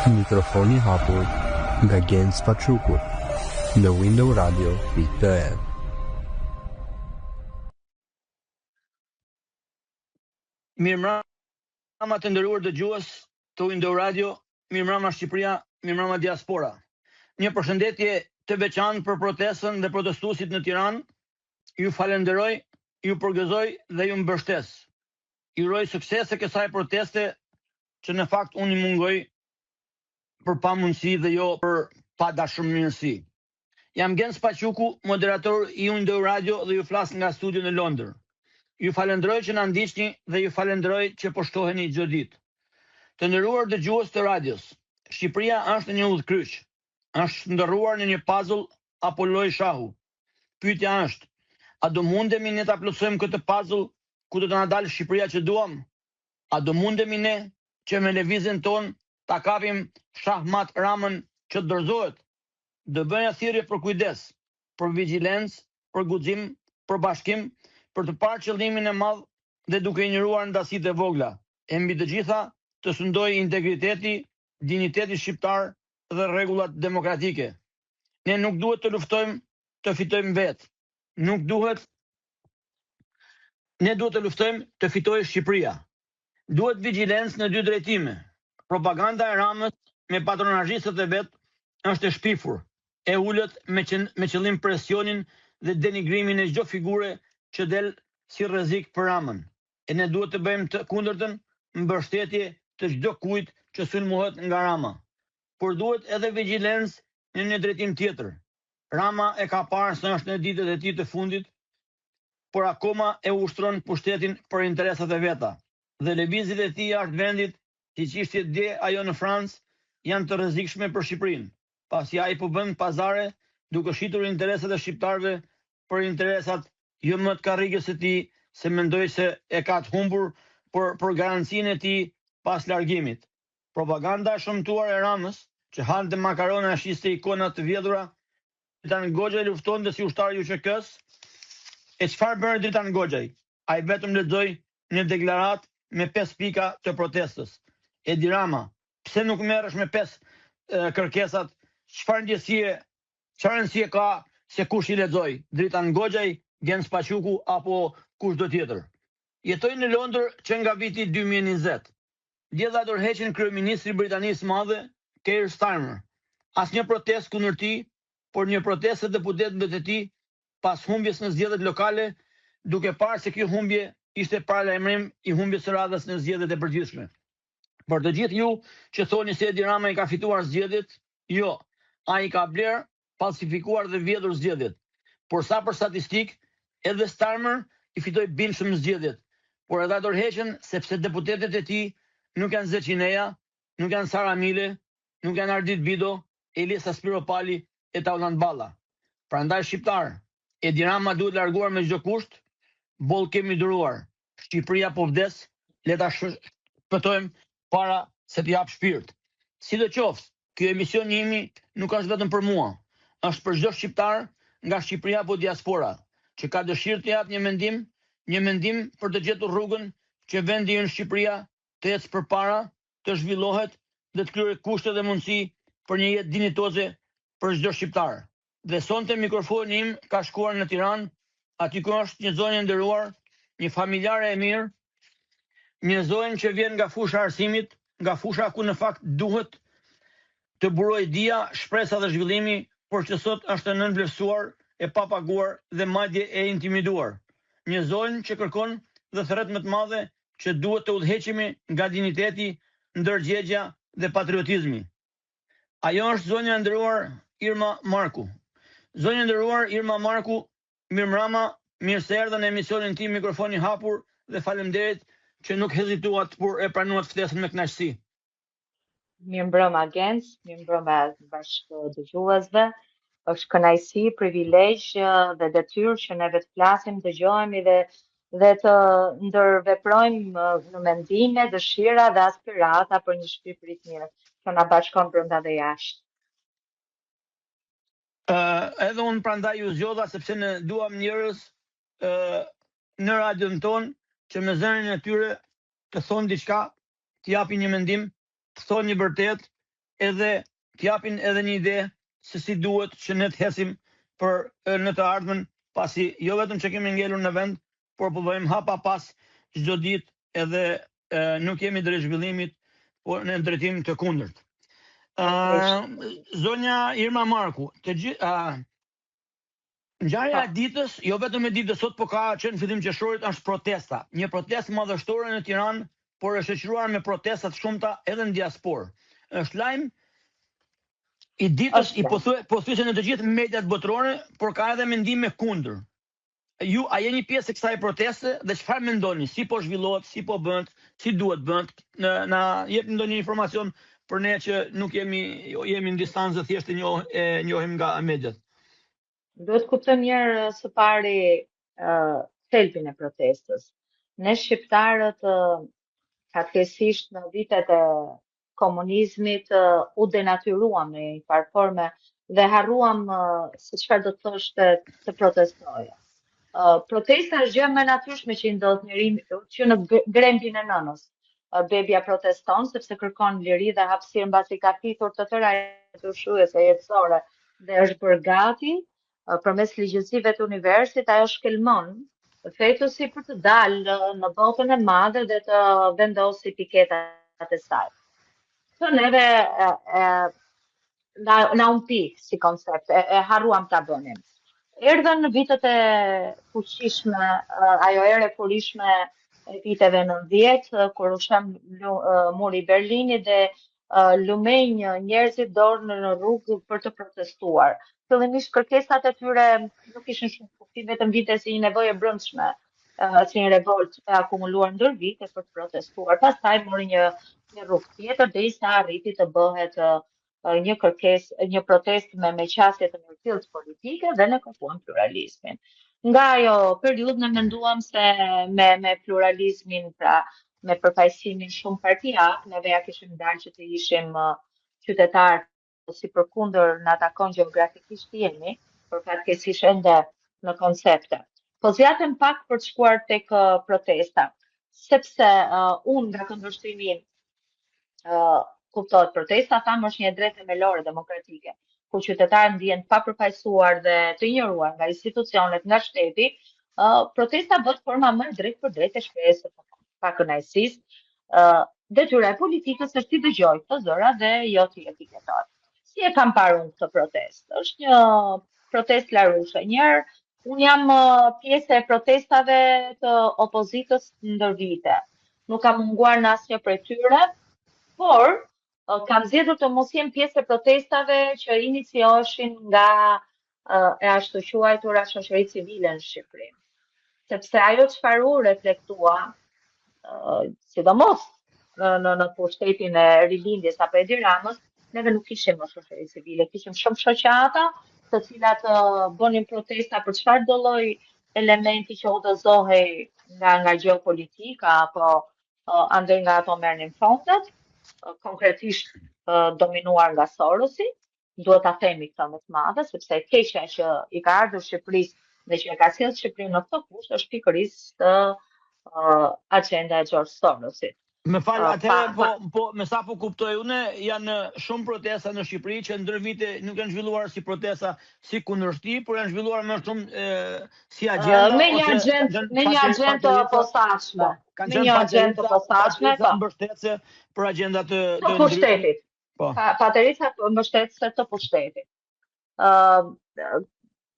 Mikrofoni i hapur nga Genc Paçuku në Window Radio pikë de. Mirëmbrëma të nderuar dëgjues të Window Radio, mirëmbrëma Shqipëria, mirëmbrëma diaspora. Një përshëndetje të veçantë për protestën dhe protestuesit në Tiranë. Ju falenderoj, ju përgëzoj dhe ju mbështes. I uroj suksese kësaj proteste që në fakt unë i mungoj për pamundësi dhe jo për padashurmirësi. Jam Genc Paçuku, moderator i Window Radio dhe ju flas nga studio në Londër. Ju falenderoj që na ndiqni dhe ju falenderoj që po shtoheni çdo ditë. Të nderuar dëgjues të radios, Shqipëria është në një udhëkryq. Është shndërruar në një puzzle apo lojë shahu. Pyetja është, a do mundemi ne ta plotësojmë këtë puzzle ku do të na dalë Shqipëria që duam? A do mundemi ne që me lëvizjen tonë ta kapim shah mat Ramën që të dorëzohet? Do bëja thirrje për kujdes, për vigjilencë, për guxim, për bashkim, për të parë qëllimin e madh dhe duke injoruar ndasitë e vogla, e mbi të gjitha të sundojë integriteti, dinjiteti shqiptar dhe rregullat demokratike. Ne nuk duhet të luftojmë të fitojmë vetë. Nuk duhet Ne duhet të luftojmë të fitojë Shqipëria. Duhet vigjilencë në dy drejtime. Propaganda e Ramës me patronazhistët e vet është e shpifur, e ulët me me qëllim presionin dhe denigrimin e çdo figure që del si rrezik për Ramën. E ne duhet të bëjmë të kundërtën, mbështetje të çdo kujt që sulmohet nga Rama. Por duhet edhe vigjilencë në një drejtim tjetër. Rama e ka parë se është në ditët e tij të fundit, por akoma e ushtron pushtetin për interesat e veta. Dhe lëvizjet e tij jashtë vendit, siç ishte dje ajo në Francë, janë të rrezikshme për Shqipërinë, pasi ai po bën pazare duke shitur interesat e shqiptarëve për interesat jo më të karrigës së tij, se mendoj se e ka të humbur, por për garancinë e tij pas largimit. Propaganda e shëmtuar e Ramës, që hante makarona e shiste ikona të vjedhura, Dritan Goxhaj luftonte si ushtar i UÇK-së, e çfarë bëri Dritan Goxhaj? Ai vetëm lexoi një deklaratë me pesë pika të protestës. Edi Rama, pse nuk merresh me pesë kërkesat, çfarë ndjesie, çfarë rëndësie ka se kush i lexoi, Dritan Goxhaj, Genc Paçuku apo kushdo tjetër? Jetoj në Londër që nga viti 2020. Dje dha dorëheqjen kryeministri i Britanisë së Madhe, Keir Starmer. Asnjë protestë kundër tij, por një protestë e deputetëve të tij pas humbjes në zgjedhjet lokale, duke parë se kjo humbje ishte paralajmërim i humbjes së radhës në zgjedhjet e përgjithshme. Për të gjithë ju që thoni se Edi Rama i ka fituar zgjedhjet, jo, ai i ka blerë falsifikuar dhe vjedhur zgjedhjet. Por sa për statistikë, edhe Starmer i fitoi bindshëm zgjedhjet, por e dha dorëheqjen sepse deputetët e tij nuk janë Zeqineja, nuk janë Sara Mile, nuk janë Ardit Bido, Elisa Spiropali e Taulant Balla. Prandaj shqiptarë, Edi Rama duhet larguar me çdo kusht, boll kemi duruar. Shqipëria po vdes, le ta shpëtojmë para se të japë shpirt. Sidoqoftë, ky emision i imi nuk është vetëm për mua, është për çdo shqiptar nga Shqipëria apo diaspora, që ka dëshirë të japë një mendim, një mendim për të gjetur rrugën që vendi ynë Shqipëria të ecë përpara, të zhvillohet dhe të krijojë kushte dhe mundësi për një jetë dinjitoze për çdo shqiptar. Dhe sonte mikrofoni im ka shkuar në Tiranë, aty ku është një zonjë e nderuar, një familjare e mirë, një zonjë që vjen nga fusha e arsimit, nga fusha ku në fakt duhet të burojë dija, shpresa dhe zhvillimi, por që sot është e nënvlerësuar, e papaguar dhe madje e intimiduar. Një zonjë që kërkon dhe thërret me të madhe që duhet të udhëheqemi nga dinjiteti, ndërgjegjja dhe patriotizmi. Ajo është zonja e nderuar Irma Marku. Zonja e nderuar Irma Marku, mirëmbrëma, mirë se erdhe në emisionin tim Mikrofon i hapur dhe faleminderit që nuk hezituat por e pranuat ftesën me kënaqësi. Mirëmbrëma Genc, mirëmbrëma bashkëdëgjuesve. Është kënaqësi, privilegj dhe detyrë që neve të flasim, dëgjohemi dhe dhe të ndërveprojmë në mendime, dëshira dhe aspirata për një Shqipëri të mirë që na bashkon brenda dhe jashtë. Uh, edhe unë prandaj ju zgjodha sepse ne duam njerëz uh, në radion tonë që me zërin e tyre të thonë diçka, të japin një mendim, të thonë një vërtetë. edhe të japin edhe një ide se si duhet që ne të ecim për në të ardhmen, pasi jo vetëm që kemi ngelur në vend, por po bëjmë hapa pas çdo ditë edhe e, nuk jemi drejt zhvillimit, por në drejtim të kundërt. Ë zonja Irma Marku, të gjithë Ngjarja e ditës, jo vetëm e ditës sot, po ka qenë në fillim qershorit, është protesta. Një protestë madhështore në Tiranë, por e shoqëruar me protesta të shumta edhe në diasporë. Është lajm i ditës i pothuajse në të gjithë mediat botërore, por ka edhe mendime kundër. Ju a jeni pjesë e kësaj proteste dhe çfarë mendoni, si po zhvillohet, si po bëhet, si duhet bëhet? Në na jepni ndonjë informacion për ne që nuk jemi jemi në distancë dhe thjesht e njoh, e njohim nga mediat. Duhet të kuptojmë një herë së pari uh, thelbin e protestës. Ne shqiptarët uh, fatkeqësisht në vitet e komunizmit uh, u denatyruam në një farë forme dhe harruam uh, se çfarë do të thoshte të protestoje. Uh, protesta është gjë më e natyrshme që i ndodh njeriut që në grembin e nënës. Uh, bebja proteston sepse kërkon liri dhe hapësirë mbasi ka thithur të tëra ushqyese jetësore dhe është bërë gati përmes ligjësive të universit, ajo shkelmon fetusi për të dalë në botën e madhe dhe të vendosi piketat e saj. Këtë neve e, e, na, na u mpi si koncept, e, e harruam ta bënim. Erdhën në vitet e fuqishme, ajo erë e furishme e viteve 90, kur u shemb muri i Berlinit dhe lumenj njerëzit dolën në rrugë për të protestuar. Fillimisht kërkesat e tyre nuk ishin shumë kuptim, vetëm vinte si një nevojë e brendshme, si një revoltë e akumuluar ndër vite për të protestuar. Pastaj mori një një rrugë tjetër derisa arriti të bëhet një kërkesë, një protestë me me qasje të mirëfilltë politike dhe ne kërkuam pluralizmin. Nga ajo periudhë ne menduam se me me pluralizmin, pra me përfaqësimin shumëpartiak, neve ia kishim dalë që të ishim qytetarë si përkundër na takon gjeografikisht të jemi, por fatkeqësisht ende në koncepte. Po zgjatem pak për të shkuar tek protesta, sepse uh, unë nga këndvështrimi im uh, kuptohet protesta, thamë është një e drejtë themelore demokratike, kur qytetarët ndihen të papërfaqësuar dhe të injoruar nga institucionet, nga shteti, uh, protesta bëhet forma më e drejtpërdrejtë e shprehjes së pakënaqësisë. Uh, detyra e politikës është t'i dëgjojë këto zëra dhe jo t'i etiketojë. Si e kam parë unë këtë protestë? Është një protestë larushe. Njëherë, unë jam pjesë e protestave të opozitës ndër vite. Nuk kam munguar në asnjë prej tyre, por kam zgjedhur të mos jem pjesë e protestave që inicioheshin nga e ashtuquajtura shoqëri civile në Shqipëri. Sepse ajo çfarë u reflektua, sidomos në, në, në pushtetin e rilindjes apo Edi Ramës, neve nuk kishim më shoqëri civile, kishim shumë shoqata, të cilat bënin protesta për çfarëdo lloj elementi që udhëzohej nga nga gjeopolitika apo andej nga ato merrnin fondet, konkretisht dominuar nga Sorosi, duhet ta themi këtë me të madhe, sepse e keqja që i ka ardhur Shqipërisë dhe që e ka sjellë Shqipërinë në këtë kusht është pikërisht uh, axhenda e George Sorosit. Më fal, atëherë po po me sa po kuptoj unë janë shumë protesta në Shqipëri që ndër vite nuk janë zhvilluar si protesta si kundërshti, por janë zhvilluar më shumë e, si axhenda me një axhendë me një axhendë të posaçme, po, me një axhendë të posaçme, po. Mbështetëse për axhenda të të pushtetit. Po. Pa, paterica mbështetëse të pushtetit. Ë uh,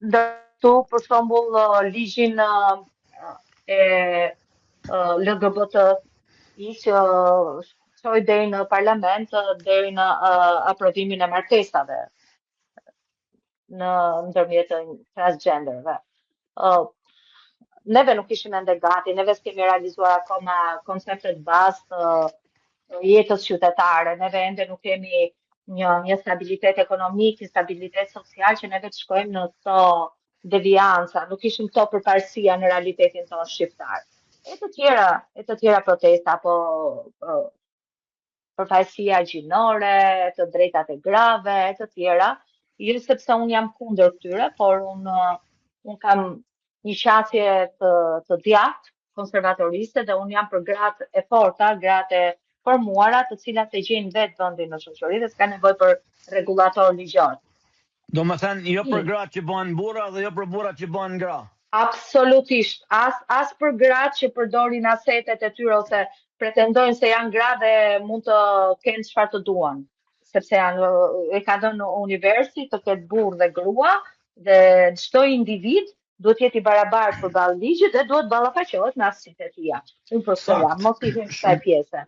ndërtu për shembull ligjin e LGBTI që çoi deri në parlament, deri në aprovimin e martesave në ndërmjet transgenderëve. Uh, neve nuk ishim ende gati, neve s'kemi realizuar akoma konceptet bazë të jetës qytetare, neve ende nuk kemi një një stabilitet ekonomik, një stabilitet social që neve të shkojmë në këto devianca, nuk ishim këto përparësia në realitetin tonë shqiptar. E të tjera, e të tjera protesta apo përfaqësia gjinore, të drejtat e grave, e të tjera, jo sepse unë jam kundër këtyre, por unë unë kam një qasje të të djathtë konservatoriste dhe unë jam për gratë e forta, gratë e. formuara të cilat e gjejnë vetë vendin në shoqëri dhe s'ka nevojë për rregullator ligjor. Domethënë, jo për gratë që bëhen burra dhe jo për burrat që bëhen gra. Absolutisht, as as për gratë që përdorin asetet e tyre ose pretendojnë se janë gra dhe mund të kenë çfarë të duan, sepse janë e ka dhënë universi të ketë burrë dhe grua dhe çdo individ duhet të jetë i barabartë përballë ligjit dhe duhet ballafaqohet me aftësitë e tija. Unë për këtë jam, mos i hym kësaj pjese.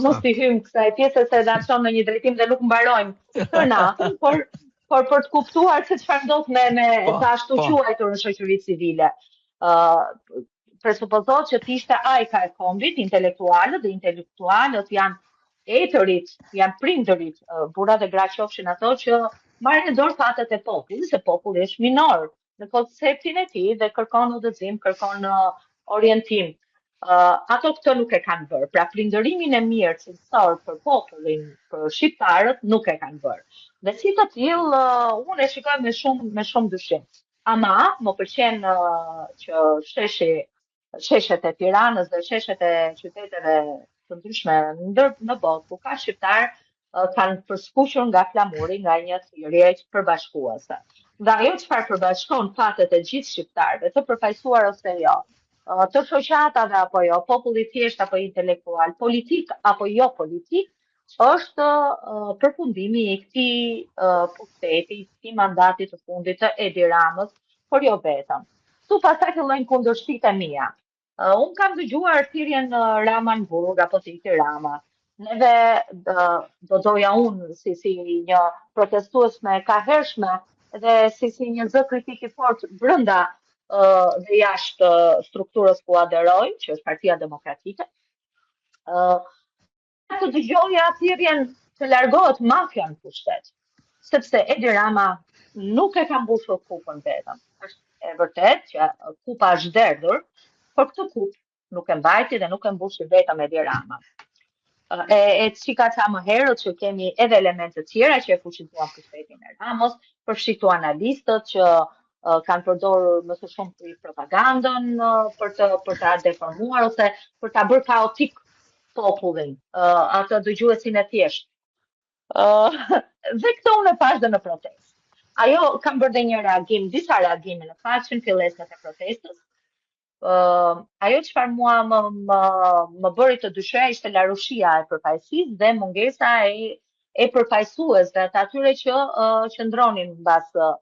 Mos i hym kësaj pjese se na çon në një drejtim dhe nuk mbarojmë tërë natën, por por për të kuptuar se çfarë ndodh me me po, të ashtu po. quajtur në shoqëri civile. Ë uh, presupozohet që të ishte ajka e kombit, intelektualët dhe intelektualët janë etërit, janë prindërit, burra dhe gra qofshin ato që marrin në dorë fatet e popullit, se populli është minor, në konceptin e tij dhe kërkon udhëzim, kërkon uh, orientim. Uh, ato këtë nuk e kanë bërë. Pra prindërimin e mirë cilësor për popullin, për shqiptarët nuk e kanë bërë. Dhe si të tillë uh, unë e shikoj me shumë me shumë dyshim. Ama më pëlqen uh, që sheshi sheshet e Tiranës dhe sheshet e qyteteve të ndryshme ndër në botë ku ka shqiptarë kanë përskuqur nga flamuri nga një thirrje përbashkuese. Dhe ajo çfarë përbashkon fatet e gjithë shqiptarëve, të përfaqësuar ose jo, të shoqatave apo jo, populli thjesht apo intelektual, politik apo jo politik, është përfundimi i këtij pushteti, i këtij mandati të fundit të Edi Ramës, por jo vetëm. Këtu pastaj fillojnë kundërshtitë e mia. Unë kam dëgjuar thirrjen Rama në burg apo të iki Rama. Neve do doja unë si si një protestuesme e kahershme dhe si si një zë kritik i fortë brenda dhe jashtë strukturës ku aderoj, që është Partia Demokratike. Ë të dëgjoja thirrjen të largohet mafia në pushtet, sepse Edi Rama nuk e ka mbushur kupën vetëm. Është e vërtetë që kupa është derdhur, por këtë kupë nuk e mbajti dhe nuk e mbushi vetëm Edi Rama. E, e ceka ca më herët që kemi edhe elemente të tjera që e fuqizuan pushtetin e Ramës, përfshi këtu analistët që kanë përdorur më së shumti propagandën për të për ta deformuar ose për ta bërë kaotik popullin, atë dëgjuesin e thjeshtë. Dhe këtë unë e pashë dhe në protestë. Ajo kam bërë dhe një reagim, disa reagime në fakt që në fillesat e protestës. Uh, ajo çfarë mua më, më, më bëri të dyshoja ishte larushia e përfaqësisë dhe mungesa e e përfaqësuesve të atyre që uh, qëndronin mbas uh,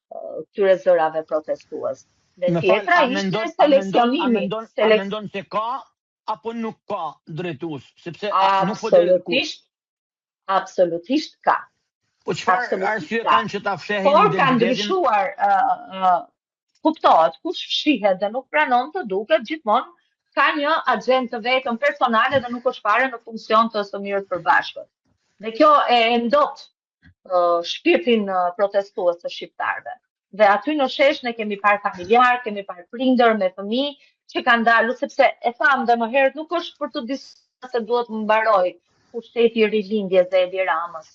këtyre zërave protestues. Dhe tjetra ishte seleksionimi. A mendon, a mendon se ka apo nuk ka drejtues, sepse nuk po del absolutisht absolutisht ka. Po çfarë arsye kanë që ta fshehin Por kanë ndryshuar ë uh, uh, kuptohet kush fshihet dhe nuk pranon të duket gjithmonë ka një axhendë të vetën personale dhe nuk është fare në funksion të së mirës përbashkët. Dhe kjo e ndot shpirtin protestues të shqiptarëve. Dhe aty në shesh ne kemi parë familjarë, kemi parë prindër me fëmijë që kanë dalë, sepse e thamë dhe më herët nuk është për të diskutuar se duhet të mbarojë pushteti i rilindjes dhe Edi Ramës.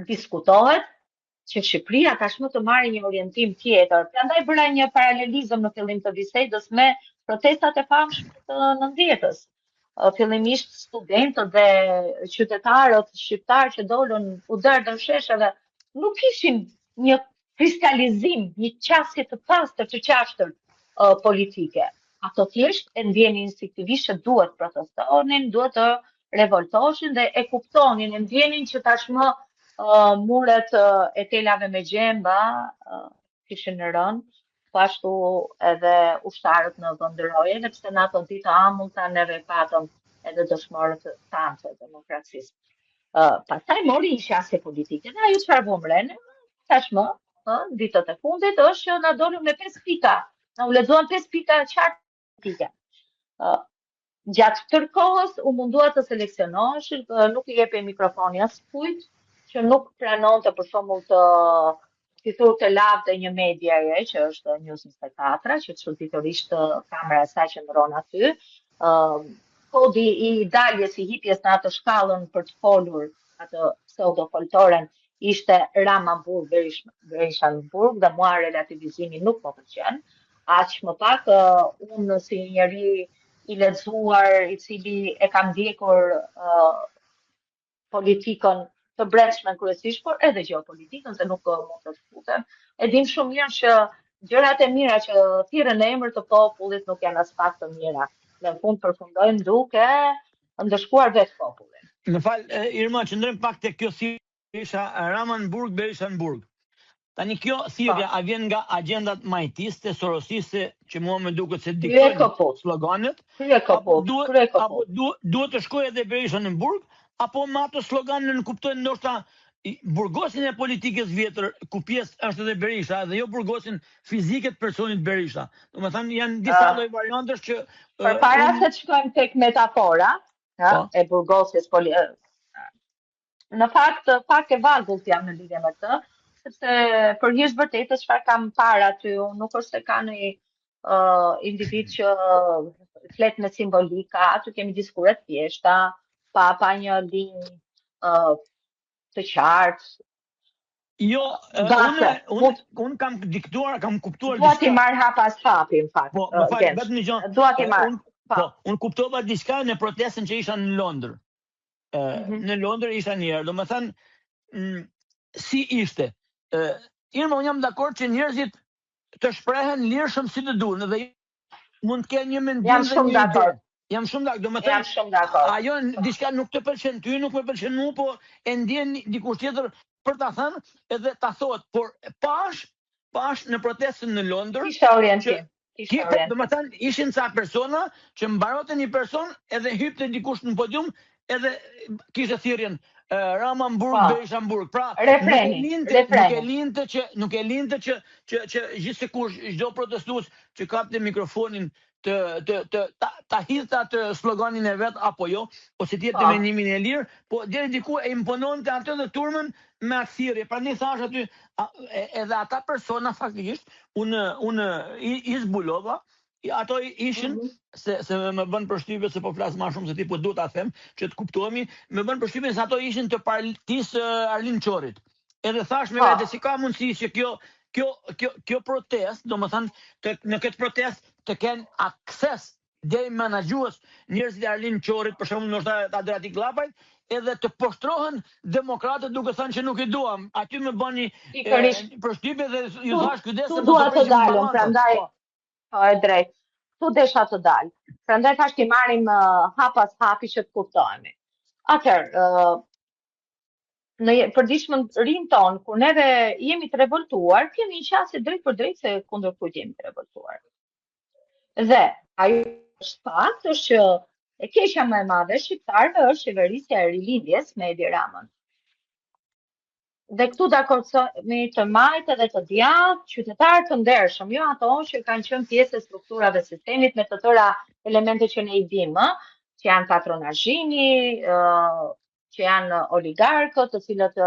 Diskutohet që Shqipëria tashmë të marrë një orientim tjetër. Prandaj bëra një paralelizëm në fillim të bisedës me protestat e famshme të 90-ës. Fillimisht studentët dhe qytetarët shqiptarë që dolën u derdhën shesheve, nuk kishin një kristalizim, një qasje të pastër të qashtër uh, politike. Ato thjesht e ndjenin instinktivisht që duhet protestonin, duhet të revoltoheshin dhe e kuptonin, e ndjenin që tashmë uh, muret uh, e telave me gjemba uh, kishin rënë, po ashtu edhe ushtarët në vendroje, edhe pse në ato ditë të amullta neve patëm edhe dëshmorët tanë të demokracisë. Uh, pastaj mori një qasje politike dhe ajo çfarë vumë re ne, tashmë, uh, ditët e fundit është që na dolën me 5 pika. Na u lexuan 5 pika qartë politike. Uh, Gjatë tërë kohës u mundua të seleksionoheshin, nuk i jepej mikrofoni askujt që nuk pranonte për shembull të t'i thurte lavde një mediaje që është News 24, që çuditërisht kamera e saj qëndron aty. Ë kodi i daljes i hipjes në atë shkallën për të folur atë pseudo foltoren ishte Rama në burg, Berisha në burg dhe mua relativizimi nuk më pëlqen. Aq më pak unë si një njeri i lexuar, i cili e ka ndjekur uh, politikën të brendshme kryesisht, por edhe gjeopolitikën, se nuk mund të shkëputem. E dim shumë mirë që gjërat e mira që thirren në emër të popullit nuk janë aspak të mira. Në fund përfundojnë duke ndëshkuar vetë popullin. Më fal, Irma, qëndrojmë pak te kjo Berisha, Rama në burg, Berisha në burg. Tani kjo thirrje po. a vjen nga agjendat majtiste, sorosiste që mua më duket se diktojnë sloganet, apo duhet apo duhet duhet të shkojë edhe Berisha në burg, apo me ato slogane nënkuptojnë ndoshta burgosjen e politikës vjetër, ku pjesë është edhe Berisha, edhe jo burgosjen fizike të personit Berisha. Domethënë janë disa lloj variantesh që përpara se të shkojmë tek metafora, ha, po. e burgosjes poli Në fakt, pak e vagullt jam në lidhje me këtë, sepse për hir të vërtetës çfarë kam parë aty, unë nuk është se ka një uh, individ që flet me simbolika, aty kemi diskurse të thjeshta, pa pa një linjë uh, të qartë. Jo, unë unë unë kam diktuar, kam kuptuar diçka. Dua t'i marr hap pas hapi në fakt. Po, më fal, vetëm një gjë. Dua t'i marr. Po, unë kuptova diçka në protestën që isha në Londër. Mm -hmm. Në Londër isha një herë, domethënë, mm, si ishte? Irma, unë jam dakord që njerëzit të shprehen lirshëm si të duan dhe mund të kenë një mendim jam dhe një ide. Jam shumë dakord, domethënë, jam shumë dakord. Ajo diçka nuk të pëlqen ty, nuk më pëlqen mua, po e ndjen dikush tjetër për ta thënë edhe ta thotë, por pash pash në protestën në Londër. Kishte orientim. Kishte orientim. Domethënë ishin ca persona që mbaronte një person edhe hypte dikush në podium edhe kishte thirrjen Rama në burg, po. Berisha në burg. Pra, refreni, nuk e linte, refreni. nuk e linte që nuk e linte që që që gjithsekush çdo protestues që kapte mikrofonin të të të ta, ta hidhte atë sloganin e vet apo jo, ose të jepte po. mendimin e lirë, po deri diku e impononte atë dhe turmën me atë thirrje. Prandaj thashë aty a, e, edhe ata persona faktikisht unë unë i, i zbulova ato ishin mm -hmm. se se më bën përshtypje se po flas më shumë se ti po duhet ta them që të kuptohemi, më bën përshtypje se ato ishin të partisë Arlind Qorrit. Edhe thash me po. vete si ka mundësi që kjo kjo kjo kjo protestë, domethënë të në këtë protestë të kenë akses deri menaxhues njerëzit e Arlind Qorrit, për shembull ndoshta të Adriatik Lapajt, edhe të poshtrohen demokratët duke thënë që nuk i duam. Aty më bëni përshtypje dhe ju thash kujdes se mos të prishim balancën. Prandaj po. po e drejtë. Këtu desha të dal. Prandaj thash t'i marrim uh, hap pas hapi që të kuptohemi. Atëherë, uh, në përditshmërinë tonë, kur neve jemi të revoltuar, kemi një qasje drejtpërdrejt se kundër kujt jemi të revoltuar. Dhe ajo është fakt është që e keqja më e madhe e shqiptarëve është qeverisja e rilindjes me Edi Ramën. Dhe këtu dakordësohemi të majtë edhe të djathtë, qytetarë të ndershëm, jo ato që kanë qenë pjesë e strukturave sistemit me të tëra elemente që ne i dimë, që janë patronazhimi, që janë oligarkët, të cilët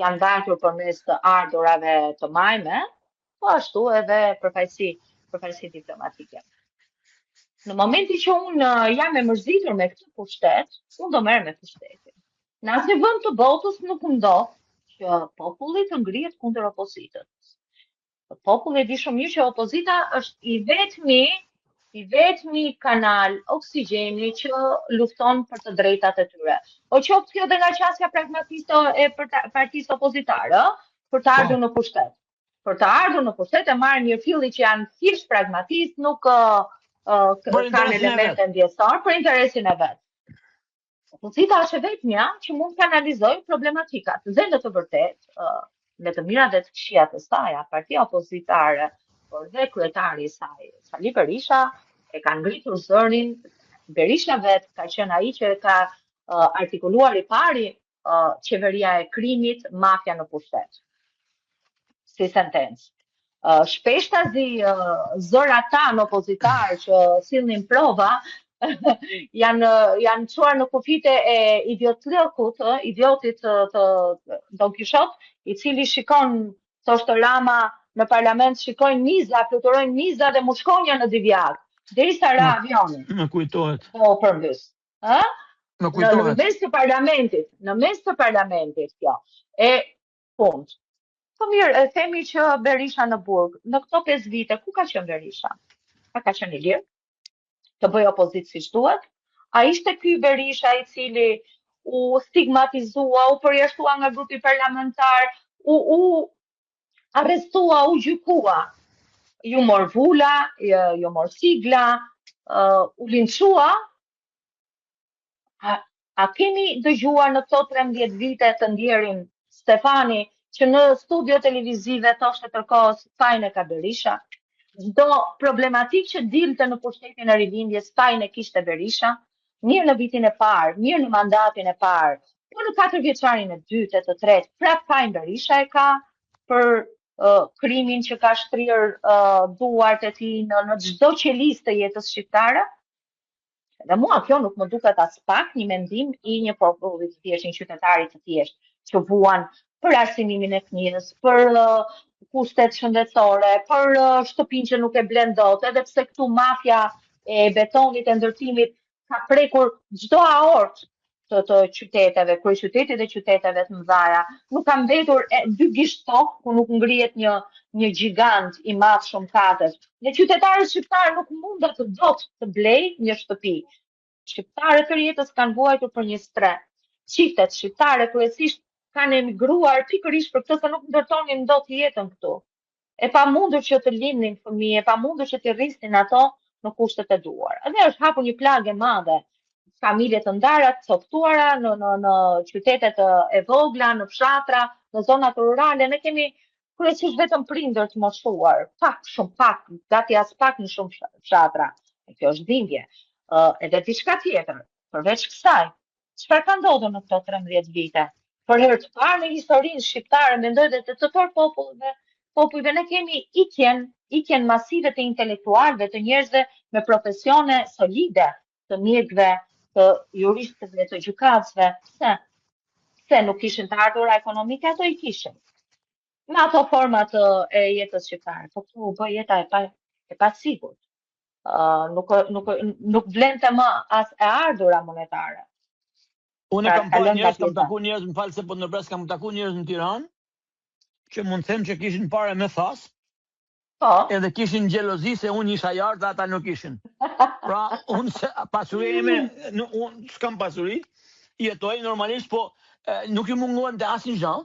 janë mbajtur përmes të ardhurave të majme, po ashtu edhe përfaqësi, përfaqësi diplomatike. Në momentin që unë jam e mërzitur me këtë pushtet, unë do merrem me pushtetin. Në asnjë vend të botës nuk ndodh që populli të ngrihet kundër opozitës. Populli e di shumë mirë që opozita është i vetmi i vetmi kanal oksigjeni që lufton për të drejtat e tyre. O qoftë kjo dhe nga qasja pragmatiste e partisë opozitare, për të ardhur po. në pushtet. Për të ardhur në pushtet e marrin mirëfilli që janë thjesht pragmatistë, nuk uh, uh, kanë elemente ndjesor për interesin e vet. Opozita është e vetmja që mund të kanalizojë problematikat dhe në të vërtetë, me të mirat dhe të këqijat e saja, partia opozitare, por dhe kryetari i saj, Sali Berisha, e ka ngritur zërin, Berisha vetë ka qenë ai që e ka artikuluar i pari qeveria e krimit, mafia në pushtet. Si sentencë. Shpeshtazi zërat tanë opozitarë që sillnin prova janë janë çuar në kufijtë e idiotllëkut, idiotit të, të Don Kishot, i cili shikon thoshte Rama në parlament shikojnë miza, fluturojnë miza dhe mushkonja në Divjakë, derisa ra avioni. Më kujtohet. Po përmbys. Ë? Më kujtohet. Në, në mes të parlamentit, në mes të parlamentit kjo. E fund. Po mirë, e themi që Berisha në burg. Në këto 5 vite ku ka qenë Berisha? A ka qenë i lirë? Të bëjë opozitë siç duhet? A ishte ky Berisha i cili u stigmatizua, u përjashtua nga grupi parlamentar, u u arrestua, u gjykua, iu mor vula, iu mor sigla, uh, u linçua, a, a kemi dëgjuar në këto 13 vite të ndjerin Stefani që në studio televizive thoshte tërë kohës fajin e ka Berisha, çdo problematikë që dilte në pushtetin e rilindjes, fajin e kishte Berisha, mirë në vitin e parë, mirë në mandatin e parë, po në katër vjeçarin e dytë e të tretë, prap fajin Berisha e ka për uh, krimin që ka shtrirë uh, duart e tij në në çdo qelizë të jetës shqiptare. Dhe mua kjo nuk më duket aspak një mendim i një populli të thjeshtë, një qytetari të thjeshtë që vuan për arsimimin e fëmijës, për uh, kushtet shëndetësore, për uh, shtëpinë që nuk e blen dot, edhe pse këtu mafia e betonit e ndërtimit ka prekur çdo aort të, të qyteteve, kryeqytetit dhe qyteteve të mëdha. Nuk ka mbetur e, dy gisht tokë ku nuk ngrihet një një gjigant i madh shumëkatësh. Ne qytetarët shqiptarë nuk mundet dot të blej një shtëpi. Shqiptarët tërë jetës kanë vuajtur për një strehë. Çiftet shqiptare kryesisht kanë emigruar pikërisht për këtë se nuk ndërtonin dot jetën këtu. E pamundur që të lindnin fëmijë, e pamundur që t'i rrisnin ato në kushtet e duhura. Dhe është hapur një plagë e madhe, familje të ndara, të copëtuara në në në qytete të e vogla, në fshatra, në zonat rurale. Ne kemi kryesisht vetëm prindër të moshuar, pak, shumë pak, gati aspak në shumë fshatra. E kjo është dhimbje. Ë edhe diçka tjetër, përveç kësaj, Çfarë ka ndodhur në këto 13 vite? Për herë të parë në historinë shqiptare, mendoj dhe të të tërë popullve, popujve ne kemi ikjen, ikjen masive të intelektualëve, të njerëzve me profesione solide, të mjekëve, të juristëve, të gjykatësve. Pse? Pse nuk kishin të ardhura ekonomike, ato i kishin. Me ato format e jetës shqiptare, po këtu u bë jeta e pa e pasigurt. Uh, nuk nuk nuk vlente më as e ardhura monetare. Unë pra, kam parë njerëz, kam taku njerëz, më fal se po ndërpres, kam taku njerëz në Tiranë që mund të them që kishin pare me thasë. Po. Edhe kishin xhelozi se unë isha jashtë dhe ata nuk ishin. Pra, unë se pasuria ime, nuk unë s'kam pasuri, jetoj normalisht, po e, nuk ju mungonte asnjë gjë.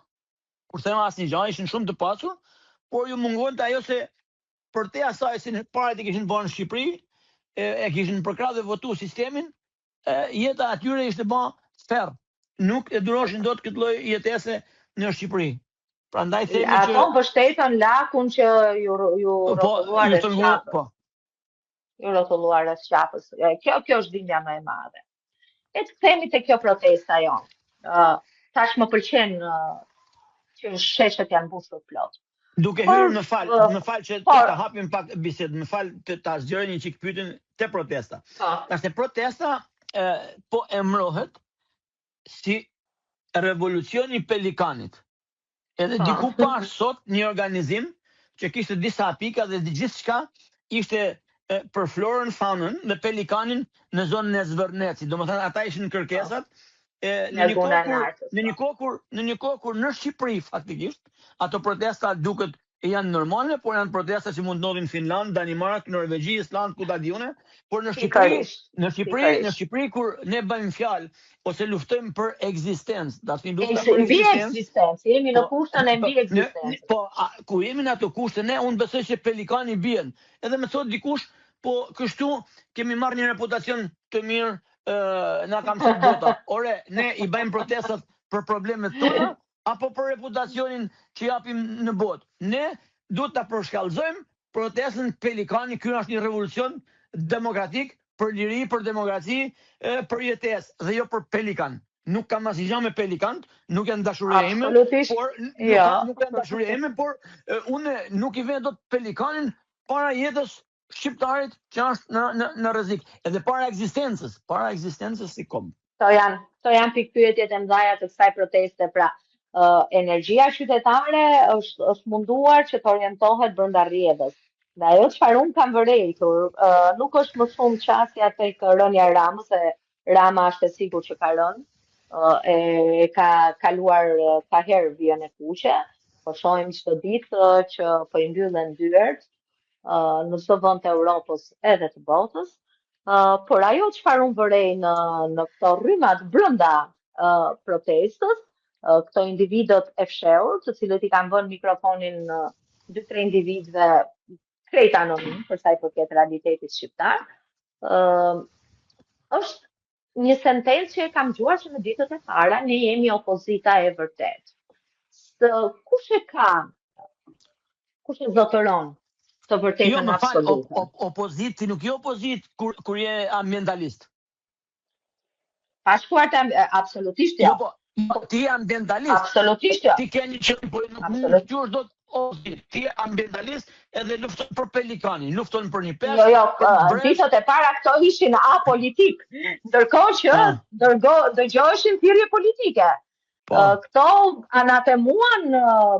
Kur them asnjë gjë, ishin shumë të pasur, por ju mungonte ajo se përtej asaj se paret i kishin bërë në Shqipëri, e, e kishin përkrah dhe votu sistemin, e, jeta atyre ishte bë ferr. Nuk e duroshin dot këtë lloj jetese në Shqipëri. Prandaj themi që ato mbështetën lakun që ju ju po, rrotullua ju rrotullua, po. Ju rrotullua rreth qafës. Kjo kjo është dhimbja më e madhe. E të kthehemi te kjo protesta jonë. Uh, tash më pëlqen uh, që sheshet janë mbushur plot. Duke hyrë më fal, uh, më fal që por, të hapim pak bisedë, më fal të ta zgjeroj një çik pyetjen te protesta. Po. Tash te protesta e, po emrohet si revolucioni i pelikanit. Edhe po. diku pashë sot një organizim që kishte disa pika dhe gjithçka ishte e, për florën, faunën dhe pelikanin në zonën e Zvërnecit. Domethënë ata ishin kërkesat e, në një kohë kur në një kohë kur në një kohë kur në Shqipëri faktikisht ato protesta duket janë normale, por janë protesta që mund të ndodhin në Finlandë, Danimarkë, Norvegji, Islandë, ku ta di unë, por në Shqipëri, në Shqipëri, në Shqipëri kur ne bëjmë fjalë ose luftojmë për ekzistencë, do të thënë lufta për ekzistencë, jemi në po, kushtën e mbi po, ekzistencës. Po, a, ku jemi në ato kushte ne, unë besoj se pelikani bien. Edhe më thotë dikush, po kështu kemi marrë një reputacion të mirë, ë na ka mësuar bota. Ore, ne i bëjmë protestat për problemet tona, apo për reputacionin që japim në botë. Ne duhet ta përshkallëzojmë protestën Pelikani, ky është një revolucion demokratik për liri, për demokraci, për jetesë dhe jo për pelikan. Nuk kam asnjë gjë me pelikanët, nuk janë dashuria ime, por nuk, jo. nuk janë dashuria ime, por unë nuk i vë dot pelikanin para jetës shqiptarit që është në në në rrezik, edhe para ekzistencës, para ekzistencës si komb. Këto janë, këto janë pikëpyetjet e mëdha të kësaj proteste, pra uh, energjia qytetare është është munduar që të orientohet brenda rrjedhës. Dhe ajo çfarë unë kam vërejtur, uh, nuk është më shumë qasja tek rënia e Ramës, se Rama është e sigurt që ka rënë, uh, e ka kaluar ka herë vijën e kuqe, po shohim çdo ditë uh, që po i mbyllen dyert, në çdo vend të Europës edhe të botës. Uh, por ajo çfarë unë vërej në në këto rrymat brenda uh, protestës, uh, këto individët e fshehur, të cilët i kanë vënë mikrofonin uh, dy tre individëve krejt anonim për sa i përket realitetit shqiptar, uh, është një sentencë që e kam dëgjuar që në ditët e para, ne jemi opozita e vërtetë. Së, kush e ka, kush e zotëron të vërtetën Jo, më fal, op, absolute? op, opozitë, ti nuk je opozitë kur kur je ambientalist. Pa shkuar te absolutisht Jo, jo. po, jo, ti je ambientalist. Absolutisht jo. Ti ke një qëllim, po nuk mund të Absolut. quhesh dot opozitë. Ti je ambientalist edhe lufton për pelikanin, lufton për një Jo, peshk, jo, për një ë, breshk. ditët e para këto ishin apolitik, ndërkohë që Ah, dërgo, dëgjoheshin thirrje politike. po. Këto anatemuan,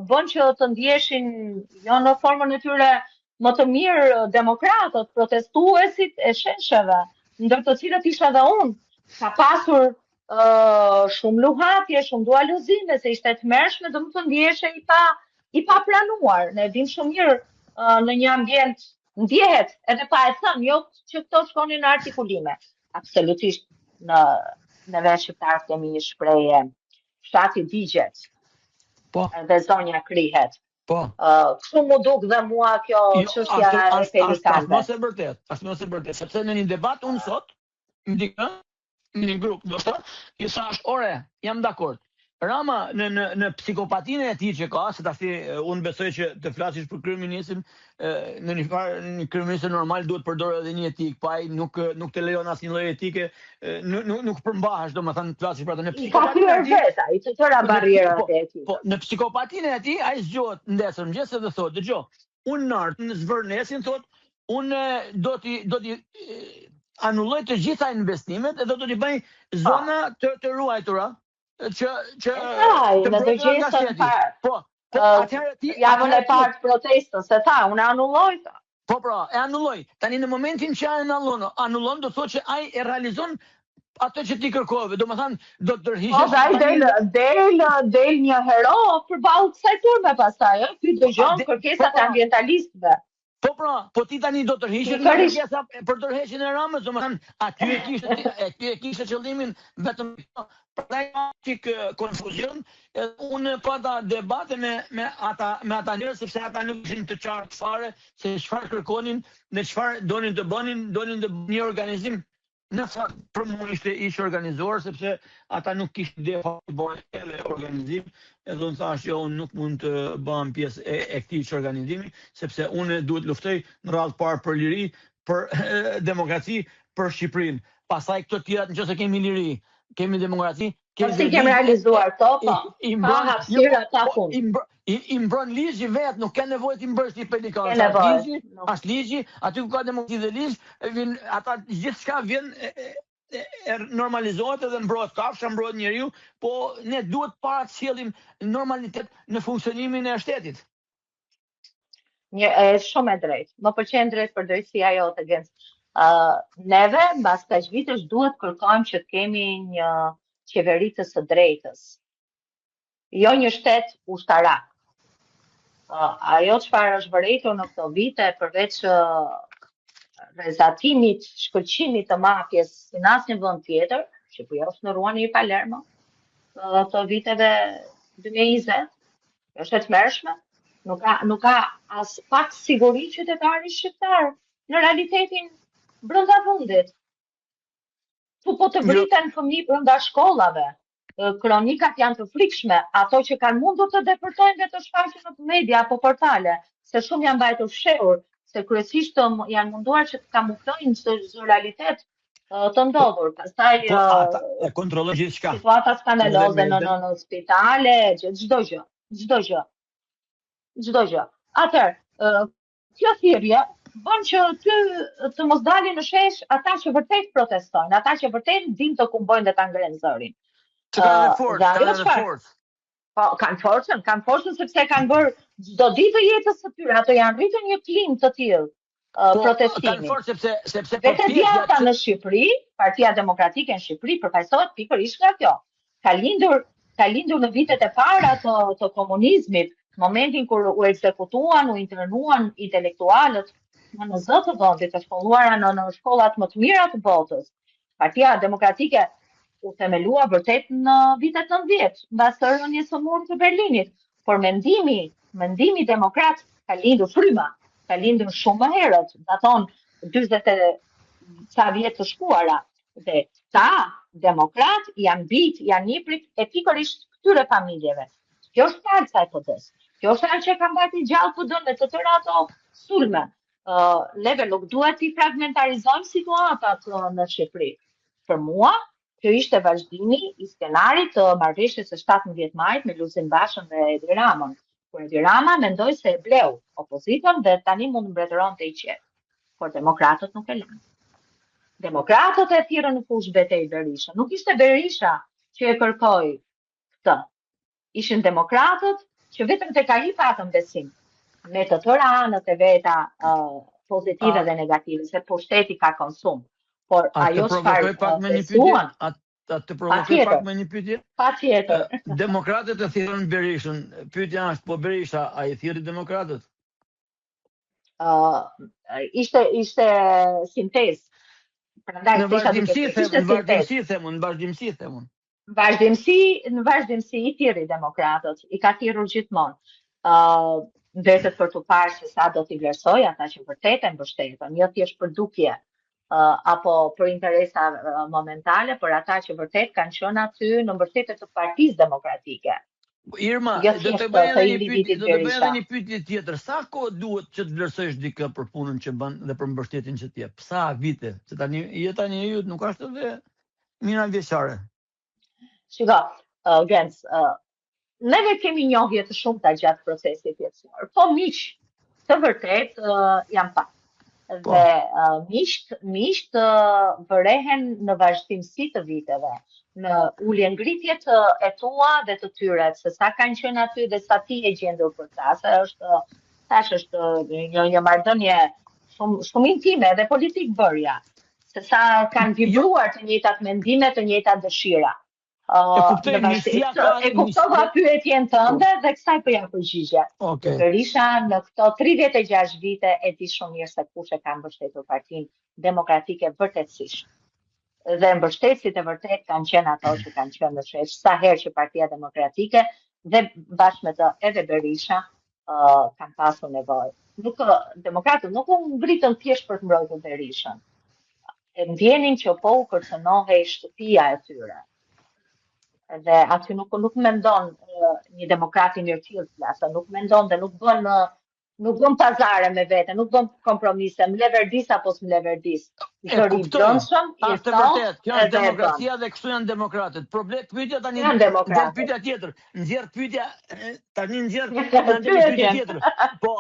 bën që të ndjeshin jo në formën e tyre më të mirë demokratët, protestuesit e shesheve, ndër të cilët isha dhe unë. Ka pasur uh, shumë luhatje, shumë dualozime, se ishte e tmerrshme, do më të ndjeshe i pa i pa pranuar. Ne dim shumë mirë uh, në një ambient ndjehet edhe pa e thënë, jo që këto shkonin në artikulime. Absolutisht në neve shqiptarët kemi një shprehje, fshati digjet Po, dhe zonja krihet. po. Uh, kështu mu duk dhe mua kjo Jo, çështja është e është është është pelikanëve. mos e vërtet, është mos e vërtet, sepse në një debat unë sot me dikë në një grup, ndoshta, i thash, ore, jam dakord. Rama në në në psikopatinë e tij që ka, se tash unë besoj që të flasësh për kryeministrin, në një farë një kryeministër normal duhet përdorë edhe një etikë, pa ai nuk nuk të lejon asnjë lloj etike, nuk nuk nuk përmbahesh domethënë të flasësh për atë në I ka psikopatinë e thyer tij, vetë, ai të tëra në barrierat po, e etikës. po në psikopatinë e tij ai zgjohet nesër mëngjes edhe thotë, dëgjo, unë nart në Zvërnecin thotë, unë do t'i do t'i anulloj të gjitha investimet edhe do t'i bëj Po. zona të të ruajtura që që E tha ai të në mbrojtura nga dëgjesën shteti. parë, Po, po ë, atëherë ti javën e atëherë ti parë të protestës, e tha, unë e anulloj, tha. Po pra, e anulloj. Tani në momentin që ai anullon, anullon do thotë që ai e realizon atë që ti kërkove. Domethënë do të Po, tërhiqesh dhe ai tani del, del, del një hero përballë kësaj turme pastaj, ë, ky po, a dëgjon de, po kërkesat e pra, ambientalistëve. Po pra, po ti tani do tërhiqesh nga Pikërisht. kërkesa për dorëheqjen e Ramës, domethënë aty e kishte aty e kishte qëllimin vetëm kjo. Prandaj ka çik konfuzion, edhe unë pata debate me me ata me ata njerëz sepse ata nuk ishin të qartë fare se çfarë kërkonin dhe çfarë donin të bënin, donin të bënin një organizim Në fakt, për mua ishte ish organizuar sepse ata nuk kishin ide fare të bënin edhe organizim, edhe unë thash jo, unë nuk mund të bëhem pjesë e, e këtij ish organizimi, sepse unë duhet luftoj në radhë parë për liri, për demokraci, për Shqipërinë. Pastaj këto tjerat nëse kemi liri, kemi demokraci, Po kemi si dhe kemi ligj, realizuar këto, i, po. i Ka mbron, jo po, hapësira pa po fund. i mbron, i, i mbron ligji vet, nuk ka nevojë ti mbrosh ti pelikan, Ke se është nevojë. ligji, Nuk. është ligji, aty ku ka demokraci dhe ligj, vin ata gjithçka vjen e, e, e, e normalizohet edhe mbrohet kafsha, mbrohet njeriu, po ne duhet para të sjellim normalitet në funksionimin e shtetit. Një e shumë e drejtë. Më pëlqen drejt përdrejtësia jote, Genc. Ë neve mbas kaq vitesh duhet kërkojmë që të kemi një qeveri të së drejtës, jo një shtet ushtarak. Ë, ajo çfarë është vërejtur në këto vite, përveç ë, rrezatimit, shkëlqimit të mafjes si në asnjë vend tjetër, Shqipëria është ndërruar në një Palermo ë, të viteve 2020, është e tmerrshme. Nuk ka nuk ka as pak siguri qytetari shqiptar në realitetin brenda vendit. Tu po të Jo, vriten fëmijë brenda shkollave. Ë, Kronikat janë të frikshme, ato që kanë mundur të depërtojnë dhe të shfaqen në media apo portale, se shumë janë mbajtur fshehur, se kryesisht të m- janë munduar që të kamuflojnë çdo çdo realitet ë, të po, ndodhur. Pastaj po ë, ata e kontrollojnë gjithçka. situata Edhe skandaloze në median. në në spitale, gjë- çdo gjë, çdo gjë, çdo gjë. Atëherë, ë, kjo thirrje bën që ty të mos dalin në shesh ata që vërtet protestojnë, ata që vërtet din të kumbojnë dhe ta ngrenë zërin. Që kanë Ë, edhe dhe forcë, kanë ajo edhe çfarë forcë. Po, kanë forcën, kanë forcën sepse kanë bërë çdo ditë të jetës së tyre, ato janë rritur një klimë të tillë ë, Po, kanë protestimi. forcë sepse sepse Vetë përpjekja djatha që në Shqipëri, Partia Demokratike në Shqipëri përfaqësohet pikërisht nga kjo. Ka lindur ka lindur në vitet e para të të komunizmit, momentin kur u ekzekutuan, u internuan intelektualët më në zë të vendit, të shkolluara në në shkollat më të mira të botës. Partia Demokratike u themelua vërtet në vitet 90, mbas rënies së murit të Berlinit, por mendimi, mendimi demokrat ka lindur fryma, ka lindur shumë më herët, daton 40 e ca vjet të shkuara. Dhe këta demokrat janë bijtë, janë niprit e pikërisht këtyre familjeve. Kjo është palca e PD-së. Kjo është ajo që ka mbajtur gjallë PD-në me të tëra ato sulme. Uh, neve nuk duhet t'i fragmentarizojmë situatat në Shqipëri. Për mua, kjo ishte vazhdimi i skenarit të marrëveshjes së 17 majit me Lulzim Bashën dhe Edi Ramën. Kur Edi Rama mendoi se e bleu opozitën dhe tani mund të mbretëronte i qetë. Por demokratët nuk e lanë. Demokratët e thirrën në fushëbetejë Berishën. Nuk ishte Berisha që e kërkoi këtë. Ishin demokratët që vetëm tek ai patën besim me të tëra anët e veta uh, pozitive a, dhe negative, se pushteti ka konsum. Por a ajo çfarë pak me një pyetje, a, a të provokoj pak me një pyetje? Patjetër. Demokratët e thirrën Berishën. Pyetja është, po Berisha, a i thirri demokratët? Uh, ishte ishte sintezë. Prandaj në vazhdimësi them, në vazhdimësi them, në vazhdimësi them unë. Në vazhdimësi, në vazhdimësi i thirri demokratët, i ka thirrur gjithmonë. Ë uh, mbetet për t'u parë se sa do t'i vlerësojë ata që vërtet e mbështetën, jo thjesht për dukje uh, apo për interesa uh, momentale, por ata që vërtet kanë qenë aty në mbështetje të Partisë Demokratike. Irma, jo do të bëj edhe një pyetje, do të bëj edhe një pyetje tjetër. Sa kohë duhet që të vlerësosh dikë për punën që bën dhe për mbështetjen që të jep? Sa vite? Se tani jeta e njeriut nuk është edhe mijëra vjeçare. Shiko, uh, Genc, uh, neve kemi njohje të shumta gjatë procesit jetësor, po miq të vërtetë uh, janë pak. Po. Dhe uh, miqtë, miqtë uh, vërehen në vazhdimësi të viteve, në ulje ngritjet e tua dhe të tyre, se sa kanë qenë aty dhe sa ti je gjendur për ta, se është tash është një një marrëdhënie shumë shumë intime dhe politikëbërja se sa kanë jo. vibruar të njëjtat mendime, të njëjtat dëshira. Uh, e kuptoj, miqësia ka... E kuptova pyetjen tënde po. dhe kësaj po jap përgjigje. Okay. Berisha në këto 36 vite e di shumë mirë se kush e ka mbështetur Partinë Demokratike vërtetësisht. Dhe mbështetësit e vërtetë kanë qenë ato që kanë qenë në shesh sa herë që Partia Demokratike dhe bashkë me të edhe Berisha uh, kanë pasur nevojë. Nuk demokratët nuk u ngritën thjesht për të mbrojtur Berishën. E ndjenin që po u kërcënohej shtëpia e tyre. Dhe aty nuk nuk mendon uh, një demokrat i mirëfilltë, flas, nuk mendon dhe nuk bën uh, nuk bën pazare me vete, nuk bën kompromise, më leverdis apo s'më leverdis. E kuptoj. Është vërtet, kjo është demokracia dhe kështu janë demokratët. Problem pyetja tani, del pyetja tjetër. Nxjerr pyetja tani nxjerr tani pyetja tjetër. Po,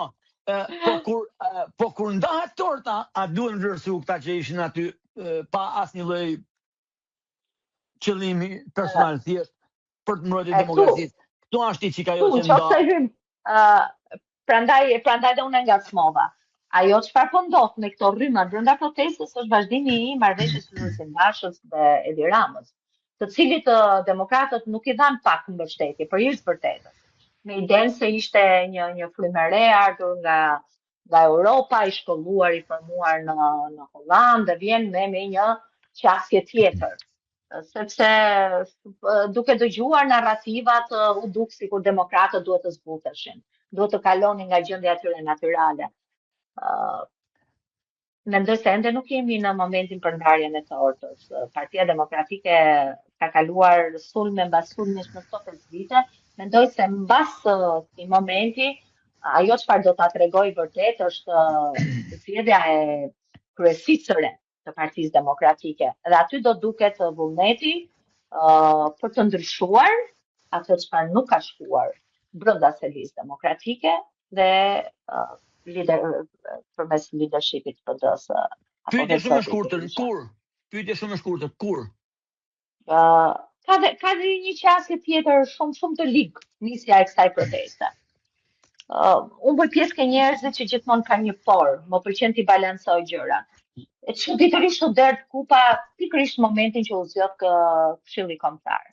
po kur po kur ndahet torta, a duhen vlerësuar këta që ishin aty pa asnjë lloj qëllimi personal thjesht për të mbrojtur demokracinë. Këtu është i çika jo që nda. Nëse hym, ë prandaj prandaj dhe unë e ngacmova. Ajo çfarë po ndodh me këto rryma brenda protestës është vazhdimi i marrëveshjes së Lulzim Bashës dhe Edi Ramës, të cilit demokratët nuk i dhanë pak mbështetje për hir të vërtetës. Me idenë se ishte një një frymë e re ardhur nga nga Europa, i shkolluar, i formuar në në Hollandë dhe vjen me me një qasje tjetër sepse duke dëgjuar narrativat u duk sikur demokratët duhet të zbuteshin, duhet të kalonin nga gjendja e tyre natyrale. Uh, mendoj se ende nuk jemi në momentin për ndarjen e tortës. Partia Demokratike ka kaluar sulme mbas sulmesh në këto 5 vite. Mendoj se mbas këtij momenti, ajo çfarë do ta tregojë vërtet është zgjedhja e kryesisë së re të Partisë Demokratike. Dhe aty do duket vullneti uh, për të ndryshuar atë çfarë nuk ka shkuar brenda selisë demokratike dhe uh, lider përmes leadershipit të PD-së. Pyetje shumë e shkurtër, kur? Pyetje shumë e shkurtër, kur? Uh, ka dhe, ka dhe një qasje tjetër shumë shumë të ligë nisja e kësaj proteste. Uh, unë bëj pjesë ke njerëzit që gjithmonë kanë një por, më pëlqen t'i balancoj gjërat. E çuditërisht u derdh kupa pikërisht momentin që u zgjodh kë Këshilli Kombëtar.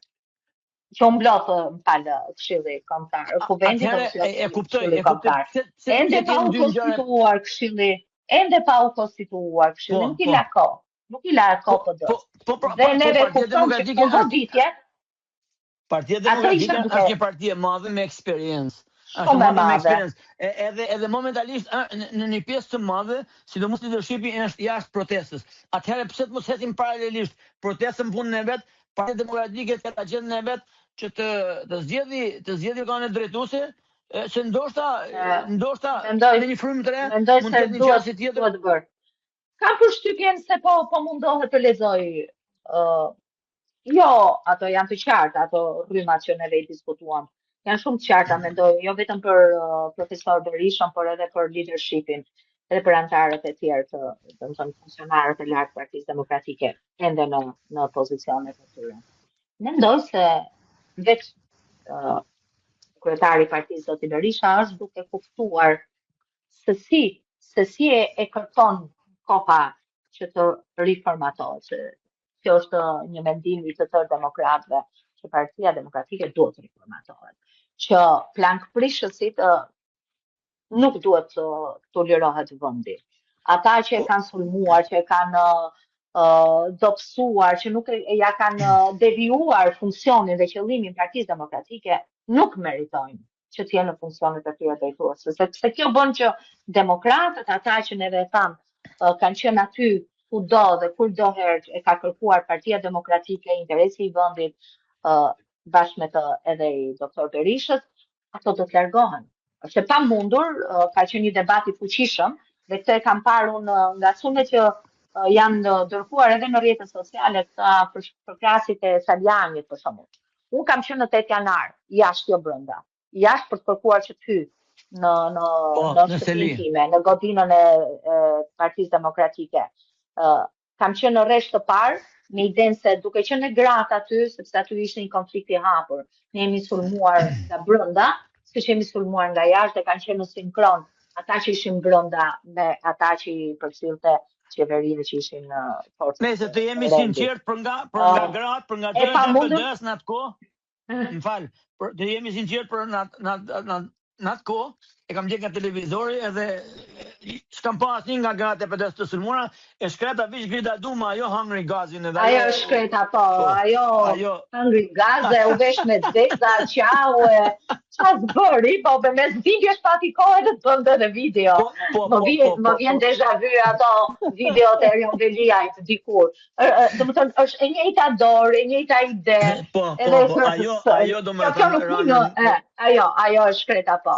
Që u mblodh, më fal, Këshilli Kombëtar, kuvendi do zgjodh e, e kuptoj, e kuptoj. Pse pse Ende pa u konstituuar Këshilli. Ende pa u konstituuar këshilli, Po, nuk i po. la kohë. Nuk i la Po, kohë PD-s. po, po, pra, Dhe po, neve Partia kuptojmë që Demokratike këto është goditje, Partia ato Demokratike ishin duke është një parti e madhe me eksperiencë. Është e shumë e madhe me madhe. eksperiencë. E, edhe edhe momentalisht ë, në, në një pjesë të madhe, sidomos leadershipi është jashtë protestës. Atëherë pse të mos ecim paralelisht protestën punën e vet, Partia Demokratike të ketë agjendën e vet që të të zgjedhë të zgjedhë organet drejtuese, e, se ndoshta E, ndoshta Mendoj me një frymë të re mendoj mund të se ketë një duhet qasje tjetër. duhet bërë. Kam përshtypjen se po po mundohet të lexoj ë jo, ato janë të qarta, ato rrymat që neve i diskutuam. Janë shumë të qarta, mendoj, jo vetëm për uh, profesor Berishën, por edhe për leadershipin, edhe për anëtarët e tjerë të, domethënë funksionarët e lartë të Partisë Demokratike ende në në pozicionet e tyre. Mendoj se vetë uh, kryetari i partisë zoti Berisha është duke kuptuar se si se si e, e kërkon koha që të riformatohet. Se kjo është një mendim i të tërë demokratëve që Partia Demokratike duhet të riformatohet. Që plankprishësit ë, nuk duhet të, të lirohet vendi. Ata që e Po, kanë sulmuar, që e kanë ë dobësuar, që nuk e, ja kanë ë, devijuar funksionin dhe qëllimin Partisë Demokratike, nuk meritojnë që të jenë në funksionet e tyre drejtuese, sepse kjo bën që demokratët, ata që neve e thamë, ë, kanë qenë aty kudo dhe kurdo herë e ka kërkuar Partia Demokratike, interesi i vendit, ë bashkë me të edhe i doktor Berishës, ato do të largohen. Është e pamundur, ë, ka qenë një debat i fuqishëm dhe këtë e kam parë unë ë, nga sulmet që ë, janë ë, dërguar edhe në rrjetet sociale këta për përkrasit e Salianjit për shembull. Unë kam qenë në 8 janar, jashtë jo brenda. Jashtë për të kërkuar që të hyj në në po, në në shtëpinë seli. time, në godinën e, e Partisë Demokratike. Ë kam qenë në rresht të parë me idenë se duke qenë gratë aty, sepse aty ishte një konflikt i hapur. Ne jemi sulmuar nga brenda, siç jemi sulmuar nga jashtë dhe kanë qenë në sinkron ata që ishin brenda me ata që i përcillte qeveria që ishin në forcat Nëse të e jemi rendit. sinqert për nga për nga Ë, gratë, për nga e gjërat e pamundur PD-s në atë kohë, më fal, për të jemi sinqert për në atë në atë në në atë kohë e kam ndjek nga televizori edhe s'kam pa asnjë nga gratë e PD-s të sulmuara, e shkreta vish Grida Duma, ajo hëngri gazin edhe Ajo ajo është shkreta, po, po, ajo ajo hëngri gaze, u vesh me zeza, qau e ça s'bëri, po me mes dhimbjesh pati kohë edhe të bënte edhe video. po po Më po vjen po më po vjen po deja vu ato videot e Erion Veliajt dikur. Domethënë është e njëjta dorë, e njëjta ide, po po edhe po ajo ajo kjo kjo domethënë nuk ra hyn në në, e, ajo, ajo është shkreta po.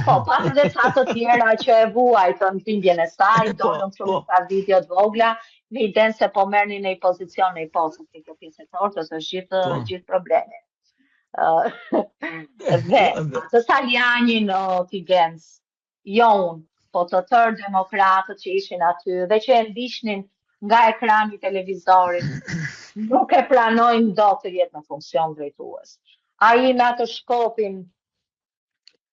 Po, pas edhe ca të tjera që e vuajtën dhimbjen e saj, po dolën kështu po me ca video të vogla, me idenë se po merrnin në një pozicion në një post, se kjo pjesë e tortës është gjithë po gjithë problemi. Ë, dhe atë Salianjin o ti Genc, jo unë, po të tërë demokratët që ishin aty dhe që e ndiqnin nga ekrani i televizorit, nuk e pranojnë dot të jetë në funksion drejtues. Ai me atë shkopin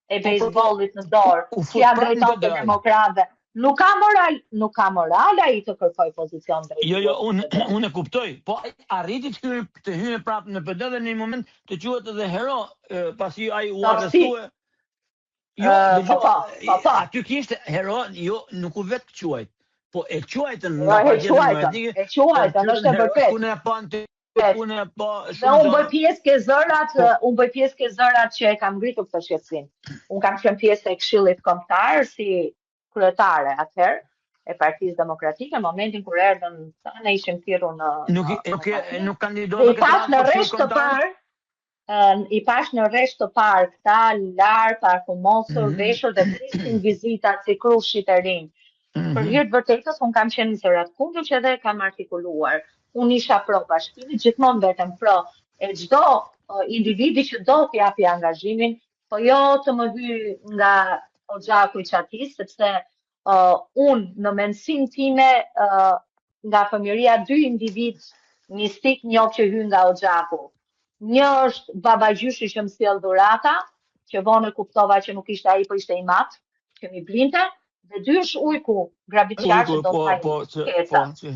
e po po po bejsbollit në dorë, u që fut ja prapë në drejtonte PD ai. demokratëve, nuk ka moral, nuk ka moral ai të kërkoj pozicion Jo, jo, drejtues në unë PD. unë e kuptoj, po ai arriti të hyjë të hyjë prapë në PD dhe në një moment të quhet edhe hero, e, pasi ai u Po si, arrestue. Jo, ë, po dëgjo, po, po po. aty kishte hero, jo, nuk u vetë quajt, po e quajtën Jo, nga e Partia quajtën, Demokratike, e e quajtën, quajtën është e hero, vërtet. ku ne pa në ku ne pa Dhe shumë unë bëj gjëra. pjesë ke zërat, Po, unë bëj pjesë ke zërat që e kam ngritur këtë shqetësim. Unë kam qenë pjesë e Këshillit Kombëtar si kryetare atëherë e Partisë Demokratike, në momentin kur erdhën, ne ishim thirrur në nuk në i- në nuk e takim. nuk Dhe kandidova i këtë pash radhë në për Këshill rresht të Kombëtar. parë, ë, i pash në rresht të parë këta larë, parfumosur, Mhm. veshur dhe prisnin vizitat si krushit e rinj. Për Mhm. hir të vërtetës, unë kam qenë në zërat kundër që edhe e kam artikuluar. Unë isha pro bashkimit, gjithmonë vetëm pro e çdo ë, individi që do të japi angazhimin, po jo të më hyj nga oxhaku i çatisë, sepse uh, unë në mendësinë time uh, nga fëmijëria dy individ mistik njoh që hyn nga oxhaku. Një është babagjyshi që më sjell dhurata, që vonë e kuptova që nuk ishte ai, po ishte i mat, që mi blinte, dhe dy është ujku, grabitqar që Ujku, do po, të hajë po, që, po, keca. që.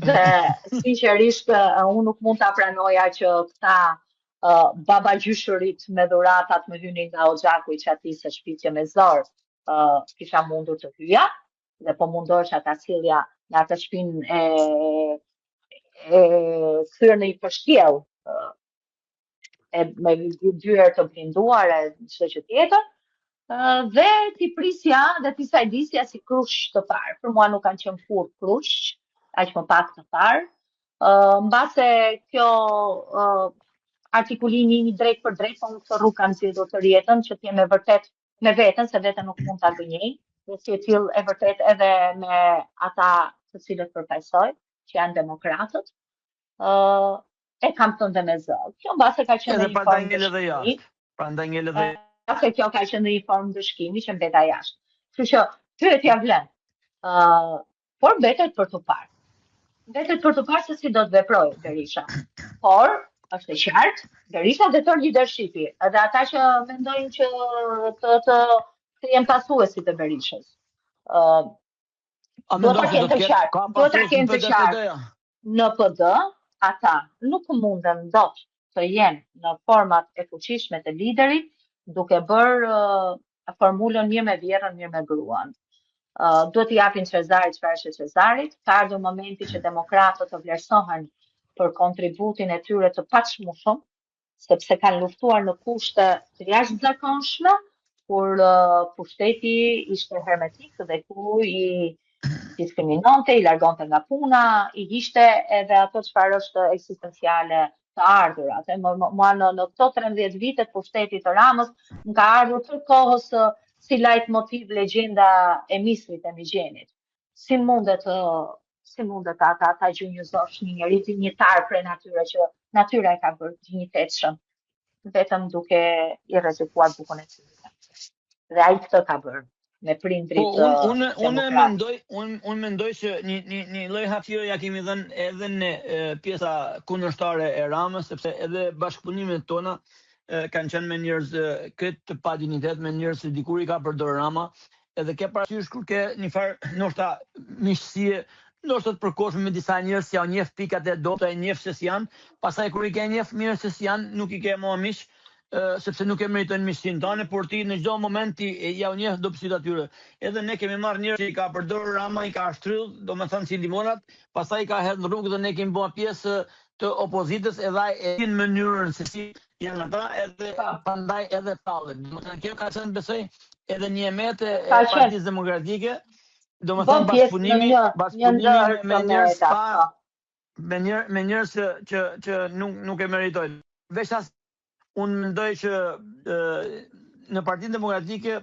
Dhe sinqerisht eh, unë nuk mund ta pranoja që këta uh, babagjyshërit me dhuratat më hynin nga oxhaku i çatisë së shtëpisë që me zor. Uh, kisha mundur të hyja dhe po mundohesha ta sillja në atë shpinë e e kthyer në një pështjellë uh, e me dyer të blinduar e çdo gjë tjetër, dhe t'i prisja dhe t'i sajdisja si krushq të parë. Për mua nuk kanë qenë kurrë krushq, aq më pak të parë. Mbase kjo artikulimi i drejtpërdrejtë, po unë këtë rrugë kam zgjedhur tërë jetën, që të jem e vërtetë me veten, se veten nuk mund ta gënjej, dhe si e tillë e vërtetë edhe me ata të cilët përfaqësoj, që janë demokratët. Uh, e kam thënë dhe me zë. Kjo mbase ka qenë një formë ndëshkimi. Prandaj ngele dhe Mbase kjo ka qenë një formë ndëshkimi që mbeta jashtë. Kështu që pyetja vlen. Ë, uh, por mbetet për t'u parë. Mbetet për t'u parë se si do të veprojë Berisha. Por është e qartë, Berisha dhe tërë leadershipi, edhe ata që mendojnë që të të të jenë pasuesit e Berishës. Ë, uh, A mendon se do të ketë ka duhet ta kenë të qartë. Në PD, ata nuk munden dot të jenë në format e fuqishme të liderit, duke bërë uh, formulën mirë me vjehrrën, mirë me gruan. Uh, duhet t'i japin Cezarit çfarë është e Cezarit. Ka ardhur momenti që demokratët të vlerësohen për kontributin e tyre të paçmueshëm sepse kanë luftuar në kushte të jashtëzakonshme, kur pushteti ishte hermetik dhe ku i diskriminonte, i largonte nga puna, i hiqte edhe ato çfarë është ekzistenciale të ardhurat. E mua në, në këto 13 vite të pushtetit të Ramës, më ka ardhur tërë kohës si lajtmotiv legjenda e misrit e Migjenit. Si mundet të si mundet ta ta ta gjunjëzosh një njeri dinjitar prej natyre që natyra e ka bërë dinjitetshëm vetëm duke i rrezikuar bukën e syrit. Dhe ai këtë ka bërë me prindrit Po unë unë unë mendoj unë unë mendoj se një një një lloj hapësire ja kemi dhënë edhe në pjesa kundërshtare e Ramës sepse edhe bashkëpunimet tona kanë qenë me njerëz krejt të pa dinjitet, me njerëz që dikur i ka përdorur Rama, Edhe ke parasysh kur ke një farë ndoshta miqësie, ndoshta të përkohshme me disa njerëz që ja njeh pikat e dobëta, e njeh se si janë, pastaj kur i ke njeh mirë se si janë, nuk i ke më miq, sepse nuk e meritojnë miqësinë tënde, por ti në çdo moment ti ja u njeh dobësitë atyre. Edhe ne kemi marrë njerëz që i ka përdorur Rama, i ka shtrydh, domethënë si limonat, pastaj i ka hedh në rrugë dhe ne kemi bërë pjesë të opozitës edhe ai e din mënyrën se si janë ata edhe po. prandaj edhe tallet. Domethënë kjo ka qenë besoj edhe një e metë e Partisë Demokratike, domethënë bashkëpunimi, bashkëpunimi me njerëz pa po. me njerëz me njerëz që që që nuk nuk e meritojnë. Veç as unë mendoj që në Partinë Demokratike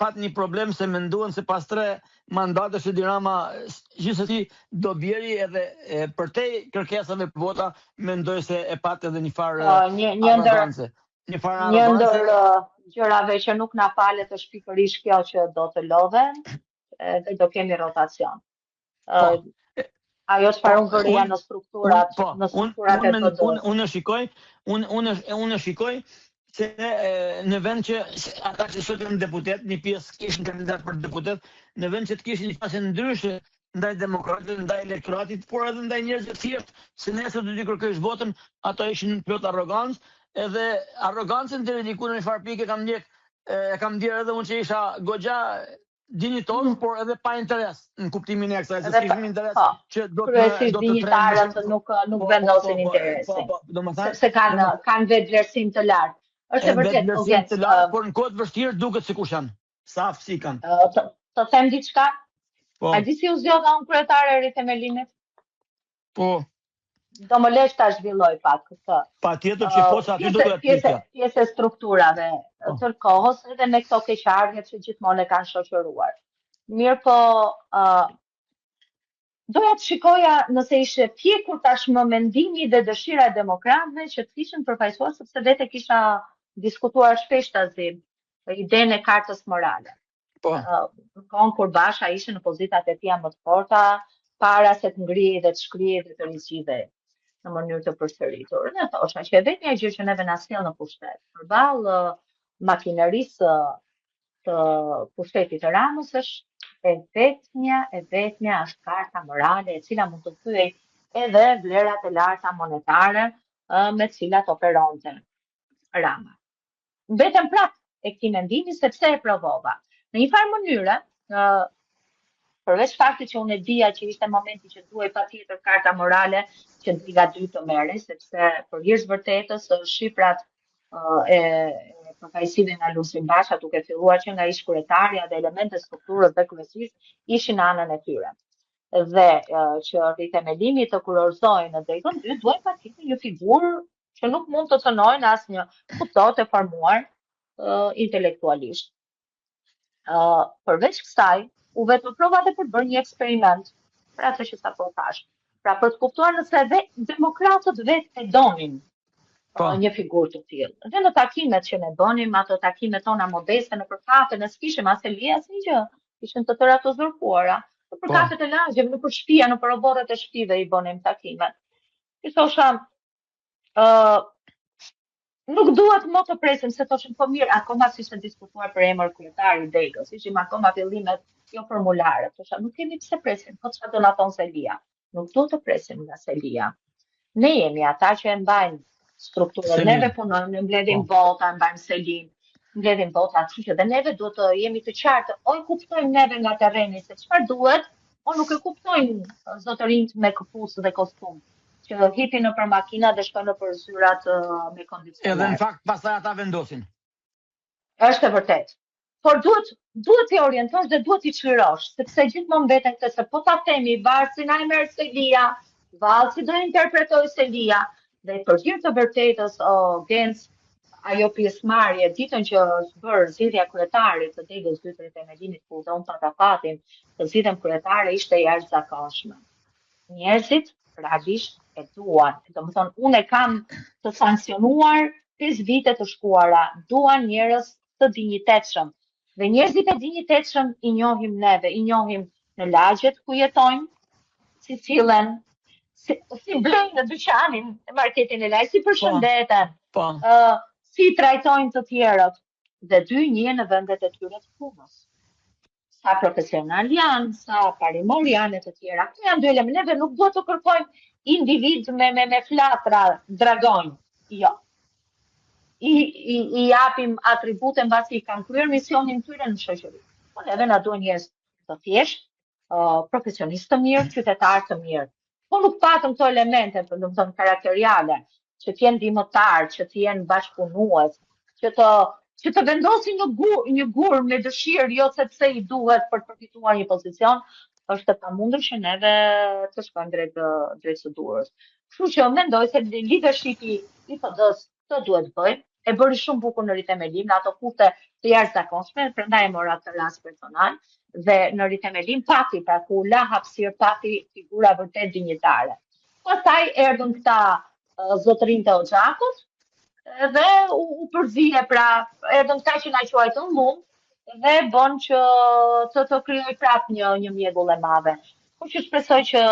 pat një problem se menduan se pas tre mandatesh Edi Rama gjithsesi do bjeri edhe e, përtej kërkesave për vota mendoj se e pat edhe një farë po, një një ndër një farë një ndër gjërave që nuk na falet është pikërisht kjo që do të lodhen dhe do kemi rotacion. Po. Ajo çfarë po, unë vëreja në strukturat, po, në strukturat e PD-së. Unë unë shikoj, unë unë unë shikoj se e, në vend që ata që sot janë deputet, një pjesë kishin kandidat për deputet, në vend që të kishin një qasje ndryshe ndaj demokratëve, ndaj elektoratit, por edhe ndaj njerëzve të thjeshtë, se nesër do t'i kërkojsh votën, ata ishin plot arrogancë, edhe arrogancën deri diku në një farë pike kam ndjek, e kam ndjerë edhe unë që isha goxha dinjitoz, mm. por edhe pa interes në kuptimin e kësaj, se s'kishim interes po, që do të do të dinjitarët nuk nuk po, vendosin po, po, interesin. Po, po, domethënë sepse kanë kanë vetvlerësim të lartë. Është e vërtetë, vetëvlerësim të lartë, por në kohë të vështirë duket se kush janë. Sa aftësi kanë. Të, të them diçka? Po. A di si u zgjodha unë kryetare e rithemelimit? Po. Do më lesh ta zhvilloj pak këtë. Patjetër që po, sa aty do të pjesë pjesë e strukturave po. tërë kohës edhe me këto keqardhje që gjithmonë e kanë shoqëruar. Mirëpo, uh, doja të shikoja nëse ishte pjekur tashmë mendimi dhe dëshira e demokratëve që të ishin përfaqësuar sepse vetë kisha diskutuar shpesh tazi idenë e kartës morale. Po. Në kohën kur Basha ishte në pozitat e tija më të forta, para se të ngrihej dhe të shkrihej dhe të rizgjidhej në mënyrë të përsëritur. Dhe thosha që e vetmja gjë që neve na sjell në pushtet, përballë makinerisë të pushtetit të Ramës është e vetmja, e vetmja është karta morale e cila mund të thyej edhe vlerat e larta monetare me të cilat operonte Rama. Mbetem prapë e këtij mendimi sepse e provova. Në një farë mënyre, ë përveç faktit që unë e dija që ishte momenti që duhej patjetër karta morale që dega 2 të merrej, sepse për hir të vërtetës shifrat e përfaqësive nga Lulzim Basha duke filluar që nga ish kryetarja dhe elemente strukturës dhe kryesisë ishin në anën e tyre. Dhe që rithemelimi të kurorëzohej në degën 2, duhej patjetër një figurë që nuk mund të cënohej në asnjë kuptim të formuar uh, intelektualisht. Uh, përveç kësaj, u vetëofrova dhe për të bërë një eksperiment, për atë që sapo thashë. Pra për të kuptuar nëse edhe demokratët vetë e donin po. një figurë të tillë. Dhe në takimet që ne bënim, ato takimet tona modeste nëpër kafe, ne s'kishim as seli asnjë gjë, ishin të tëra të uzurpuara. Nëpër po. kafet e lagjeve, nëpër shtëpia, nëpër oborret e shtëpive i bënim takimet. I thosha, ë uh, nuk duhet më të presim se thoshin po mirë, akoma s'ishte diskutuar për emër kryetari i degës, ishim akoma fillimet jo formulare. Thosha, nuk kemi pse presim, po çfarë do na thonë selia? Nuk duhet të presim nga selia. Ne jemi ata që e mbajmë strukturën, neve punojmë, ne mbledhim po. vota, mbajmë selinë, mbledhim vota, kështu që dhe neve duhet të jemi të qartë, o e kuptojmë neve nga terreni se çfarë duhet, o nuk e kuptojnë zotërinjtë me këpucë dhe kostum që hipin nëpër makina dhe shkojnë nëpër zyrat me kondicioner. Edhe në fakt pastaj ata vendosin. Është e vërtetë. Por duhet duhet t'i orientosh dhe duhet t'i çlirosh, sepse gjithmonë mbeten këtë se po ta themi vallë si na e merr selia, vallë si do interpretojë selia dhe për hir të vërtetës o Genc, ajo pjesëmarrje ditën që është bërë zgjedhja e kryetarit të degës dytë të rithemelimit ku dhe unë pata fatin të zgjidhem kryetare ishte e jashtëzakonshme. Njerëzit realisht e duan. Domethënë unë e kam të sanksionuar 5 vite të shkuara, duan njerëz të dinjitetshëm. Dhe njerëzit e dinjitetshëm i njohim neve, i njohim në lagjet ku jetojmë, si sillen, si, si blejnë në dyqanin, në marketin e lagjes, si po, përshëndeten, po. uh, si trajtojnë të tjerët dhe dy njihen në vendet e tyre të punës. Sa profesional janë, sa parimor janë e të tjera. Këto janë dy elemente. Neve nuk duhet të kërkojmë individ me me me flatra, dragonj. Jo. I, i, i japim atribute mbasi i kanë kryer misionin tyre në shoqëri. Po neve na duhen njerëz të thjeshtë, uh, profesionistë të mirë, qytetarë të mirë. Po nuk patëm këto elemente, domethënë karakteriale, që të jenë ndihmëtar, që të jenë bashkëpunues, që të që të vendosin një gur, një gur me dëshirë, jo sepse i duhet për të përfituar një pozicion, është e pamundur që neve të shkojmë drejt drejt së duhurës. Kështu që mendoj se leadershipi i PD-s këtë duhet të bëjë, e bëri shumë bukur në rithemelim, në ato kushte të jashtëzakonshme, prandaj e mora këtë rast personal dhe në rithemelim pati, pra ku la hapësirë pati figura vërtet dinjitare. Pastaj erdhën këta zotërinjtë e oxhakut dhe u, u përzie pra, erdhën këta që na quajtën llum dhe bën që të të krijojë prapë një një mjegull e madhe. Por që shpresoj që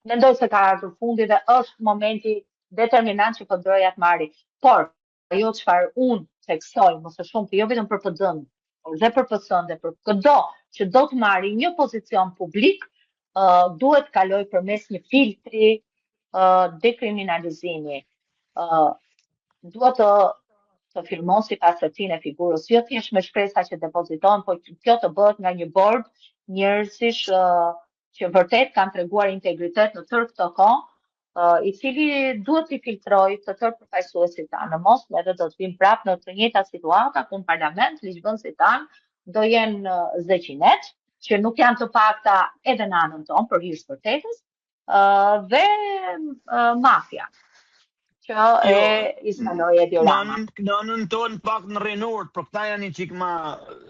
mendoj se ka ardhur fundi dhe është momenti determinant që PD-ja të marri. Por ajo çfarë unë theksoj më së shumti jo vetëm për PD-n, por dhe për PS-n dhe për këdo që do të marri një pozicion publik, uh, duhet të kalojë përmes një filtri uh, dekriminalizimi. Uh, duhet të të firmosi pastërtinë e figurës, jo thjesht me shkresa që depozitohen, por kjo të bëhet nga një bord njerëzish uh, që vërtet kanë treguar integritet në tërë këtë kohë, i cili duhet t'i filtrojë të tërë përfaqësuesit tanë. Në mos ne do të vim prapë në të njëjta situata ku në parlament ligjvënësit tanë do jenë zeqinet, që nuk janë të pakta edhe në anën tonë për hir të vërtetës, dhe mafia që jo, e instaloi Edi Rama. Në anën tonë pak në rrinorët, por këta janë një çik ma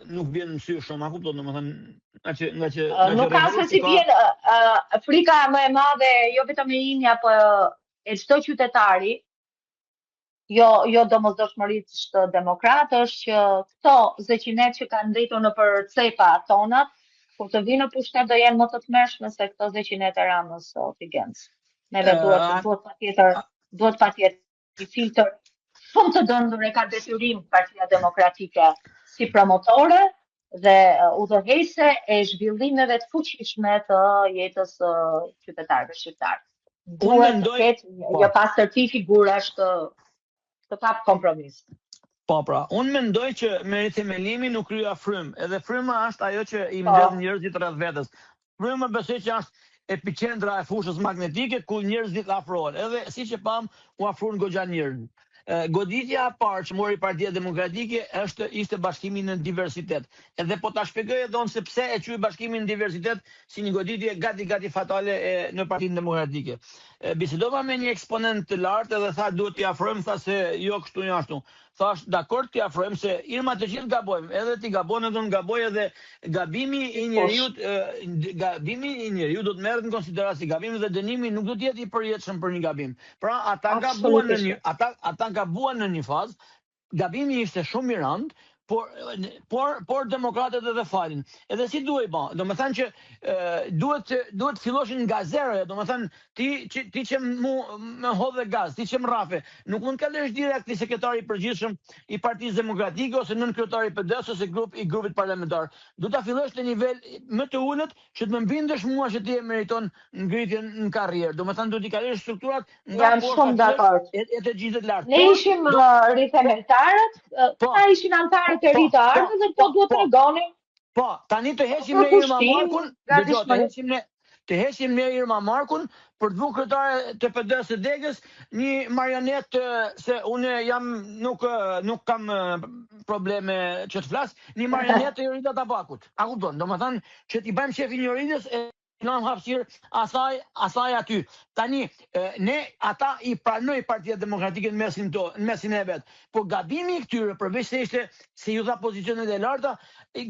nuk vjen në sy shumë, a kupton domethënë, nga që nga që nga nuk ka se si vjen uh, frika më e madhe jo vetëm e imja, po e çdo qytetari, jo jo domosdoshmërisht demokrat është që këto zeqinet që kanë ndejtur nëpër cepa tonat, kur të vinë në pushtet do jenë më të tmerrshme se këto zeqinet e Ramës o Genc. Neve duhet duhet patjetër, duhet patjetër një filtër shumë të dëndur e ka detyrim Partia Demokratike si promotore dhe udhëheqëse e zhvillimeve të fuqishme të jetës së qytetarëve shqiptarë. Duhet të ketë po. një pastërti figurash të të pa kompromis. Po pra, unë mendoj që me rithemelimin u krijua frymë, edhe fryma është ajo që i po. mbledh njerëzit rreth vetes. Fryma besoj që është epiqendra e fushës magnetike ku njerëzit afrohen. Edhe siç e pamë, u afruan goxha njerëz. Goditja e parë që mori Partia Demokratike është ishte bashkimi në diversitet. Edhe po ta shpjegoj edhe unë se pse e quaj bashkimin në diversitet si një goditje gati gati fatale e në Partinë Demokratike. Bisedova me një eksponent të lartë edhe tha duhet t'i afrojmë, tha se jo kështu jo ashtu. Thash dakord t'i afrojmë se Irma të gjithë gabojmë, edhe ti gabon edhe unë gaboj edhe gabimi i njeriut gabimi i njeriut do të merret në konsideratë si gabim dhe dënimi nuk do të jetë i përjetshëm për një gabim. Pra ata gabuan në një ata ata gabuan në një fazë, gabimi ishte shumë i rëndë, por por por demokratët edhe falin. Edhe si duhej ba? Domethënë që e, duhet të duhet të filloshin nga zeroja, domethënë ti që ti që mu më hodhe gaz, ti që më rrafe, nuk mund të kalosh direkt ti sekretari i përgjithshëm i Partisë Demokratike ose nënkryetari i PD-së ose grup i grupit parlamentar. Do ta fillosh në nivel më të ulët që të më bindësh mua që ti e meriton ngritjen në karrierë. Domethënë duhet t'i kalosh strukturat nga Jam shumë dakord. E, e të gjithë të lartë. Ne ishim do, uh, rithemeltarët, uh, po, ta ishin anëtarët e ri po, të po, ardhur dhe po, po duhet të tregonin. Po, tani të heqim ne Irma Markun, dëgjo, të heqim ne të heqim ne Irma Markun për të vu kryetare të PD-së së degës një marionetë se unë jam nuk nuk kam probleme që të flas, një marionetë të Jorida Tabakut. A kupton? Domethënë që t'i bëjmë qefin Joridës e lëmë hapësirë asaj asaj aty. Tani ne ata i pranoi Partia Demokratike në mesin to, në mesin e vet. Por gabimi i këtyre përveç se ishte se ju dha pozicionet e larta,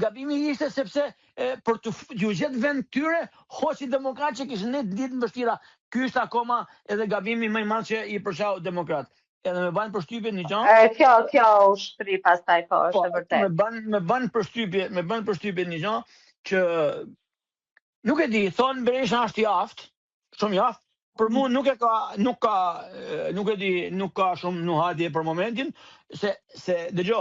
gabimi ishte sepse e, për të ju gjet vend këtyre hoqi demokratë që kishin në ditë të vështira. Ky është akoma edhe gabimi më i madh që i përçau demokrat. Edhe më bën përshtypje një gjë. E, kjo kjo u shtri pastaj po, është po, e vërtetë. Më bën më bën përshtypje, më bën përshtypje një gjë që Nuk e di, thonë Berisha është i aftë, shumë i aftë, për mua nuk e ka nuk ka nuk e di, nuk ka shumë nuhatje për momentin, se se dëgjo,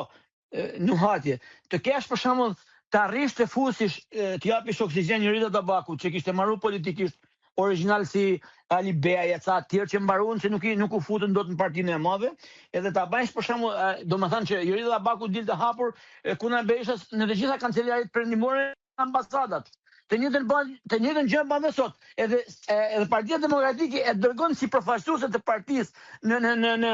nuhatje. Të kesh për shembull të arrish të fusish, të japish oksigjen Jorida Tabakut që kishte mbaru politikisht origjinal si Alibeaj e ca të tjerë që mbaruan që nuk i nuk u futën dot në partinë e madhe, edhe ta bëjsh për shembull, domethënë që Jorida Tabaku dilte hapur kundër Berishës në të gjitha kancelaritë perëndimore ambasadat. Të njëjtën bën, të njëjtën gjë bën dhe sot. Edhe edhe Partia Demokratike e dërgon si përfaqësuese të partisë në në në në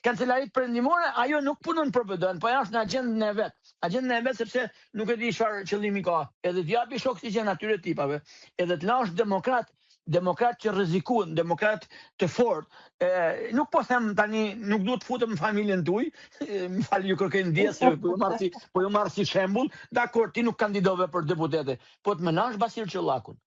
kancelaritë perëndimore, ajo nuk punon për PD-n, po ajo është në agjendën e vet. Agjendën e vet sepse nuk e di çfarë qëllimi ka. Edhe të japish oksigjen atyre tipave, edhe të lash demokrat demokrat që rrezikuan, demokrat të fortë. E, nuk po them tani, nuk duhet të futem në familjen tuaj, më fal ju kërkoj ndjesë, po ju marr si, po ju marr si shembull, dakord, ti nuk kandidove për deputete, po të më lash Basir Çollakun.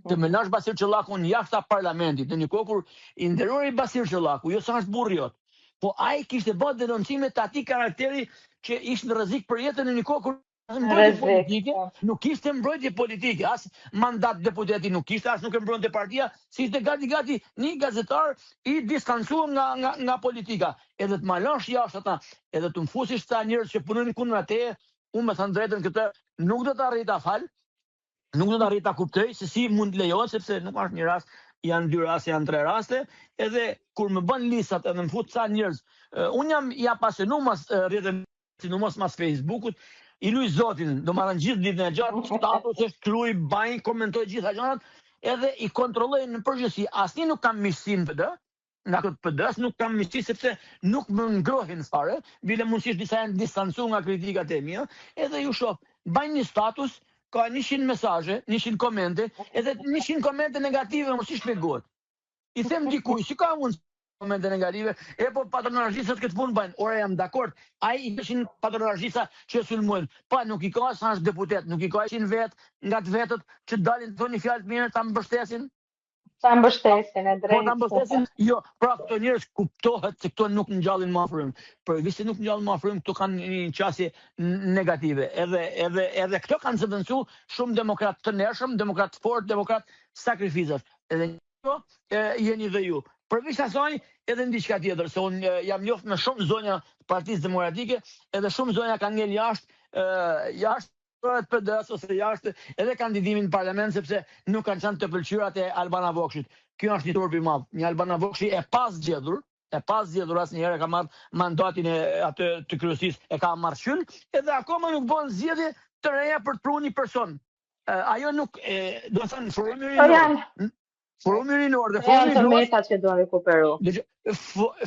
Të më lash Basir Çollakun jashtë parlamentit, në një kohë kur i nderuari Basir Çollaku, jo se është burri jot, po ai kishte bërë denoncime të atij karakteri që ishte në rrezik për jetën në një kohë kur mbrojtje politike, po. nuk kishte mbrojtje politike, as mandat deputeti nuk kishte, as nuk e mbronte partia, si ishte gati gati një gazetar i distancuar nga nga nga politika. Edhe të ma lash jashtë ata, edhe të më fusish ca njerëz që punojnë kundra teje, unë me thënë drejtën këtë nuk do të arrij ta fal, nuk do të arrij ta kuptoj se si mund të lejohet sepse nuk është një rast, janë dy raste, janë tre raste, edhe kur më bën listat edhe më fut ca njerëz, unë jam i apasionuar mas rrjeteve sidomos mas Facebookut, i luj zotin, domethënë gjithë ditën e gjatë, statuse shkruaj, baj, komentoj gjitha gjërat, edhe i kontrolloj në përgjithësi, asnjë nuk kam miqësi në PD, nga këto të PD-s nuk kam miqësi sepse nuk më ngrohin fare, bile mundësisht disa janë distancuar nga kritikat e mia, edhe ju shoh, bajnë një status, ka 100 mesazhe, 100 komente, edhe 100 komente negative, mos i shpjegohet. I them dikujt, si ka mundësi komente negative, e po patronazhistët këtë punë bëjnë, ore jam dakord, ai i kishin patronazhista që e sulmojnë, pa nuk i ka sa është deputet, nuk i ka 100 vet nga të vetët që dalin të thonë një fjalë të mirë, ta mbështesin. Ta mbështesin, e drejtë. Po ta mbështesin, jo, pra këto njerëz kuptohet se këto nuk ngjallin më frymë. Përveç se nuk ngjallin më frymë, këto kanë një qasje negative. Edhe edhe edhe këto kanë zëvendësu shumë demokrat të ndershëm, demokrat të fortë, demokrat sakrificash. Edhe kjo e, jeni dhe ju. Përveç asaj, edhe në diçka tjetër, se unë jam njoft me shumë zonja të Partisë Demokratike, edhe shumë zonja kanë ngel jashtë, jashtë të PD-s ose jashtë edhe kandidimin në parlament sepse nuk kanë qenë të pëlqyrat e Albana Vokshit. Kjo është një turp i madh, një Albana Vokshi e pazgjedhur, E pazgjedhur asnjëherë e ka marrë mandatin e atë të kryesisë e ka marrë qyl, edhe akoma nuk bën zgjedhje të reja për të pruar një person. Ajo nuk e, do të thënë forumi rinor. Janë Forumi rinor dhe forumi i gruas. Janë që duan rikuperu.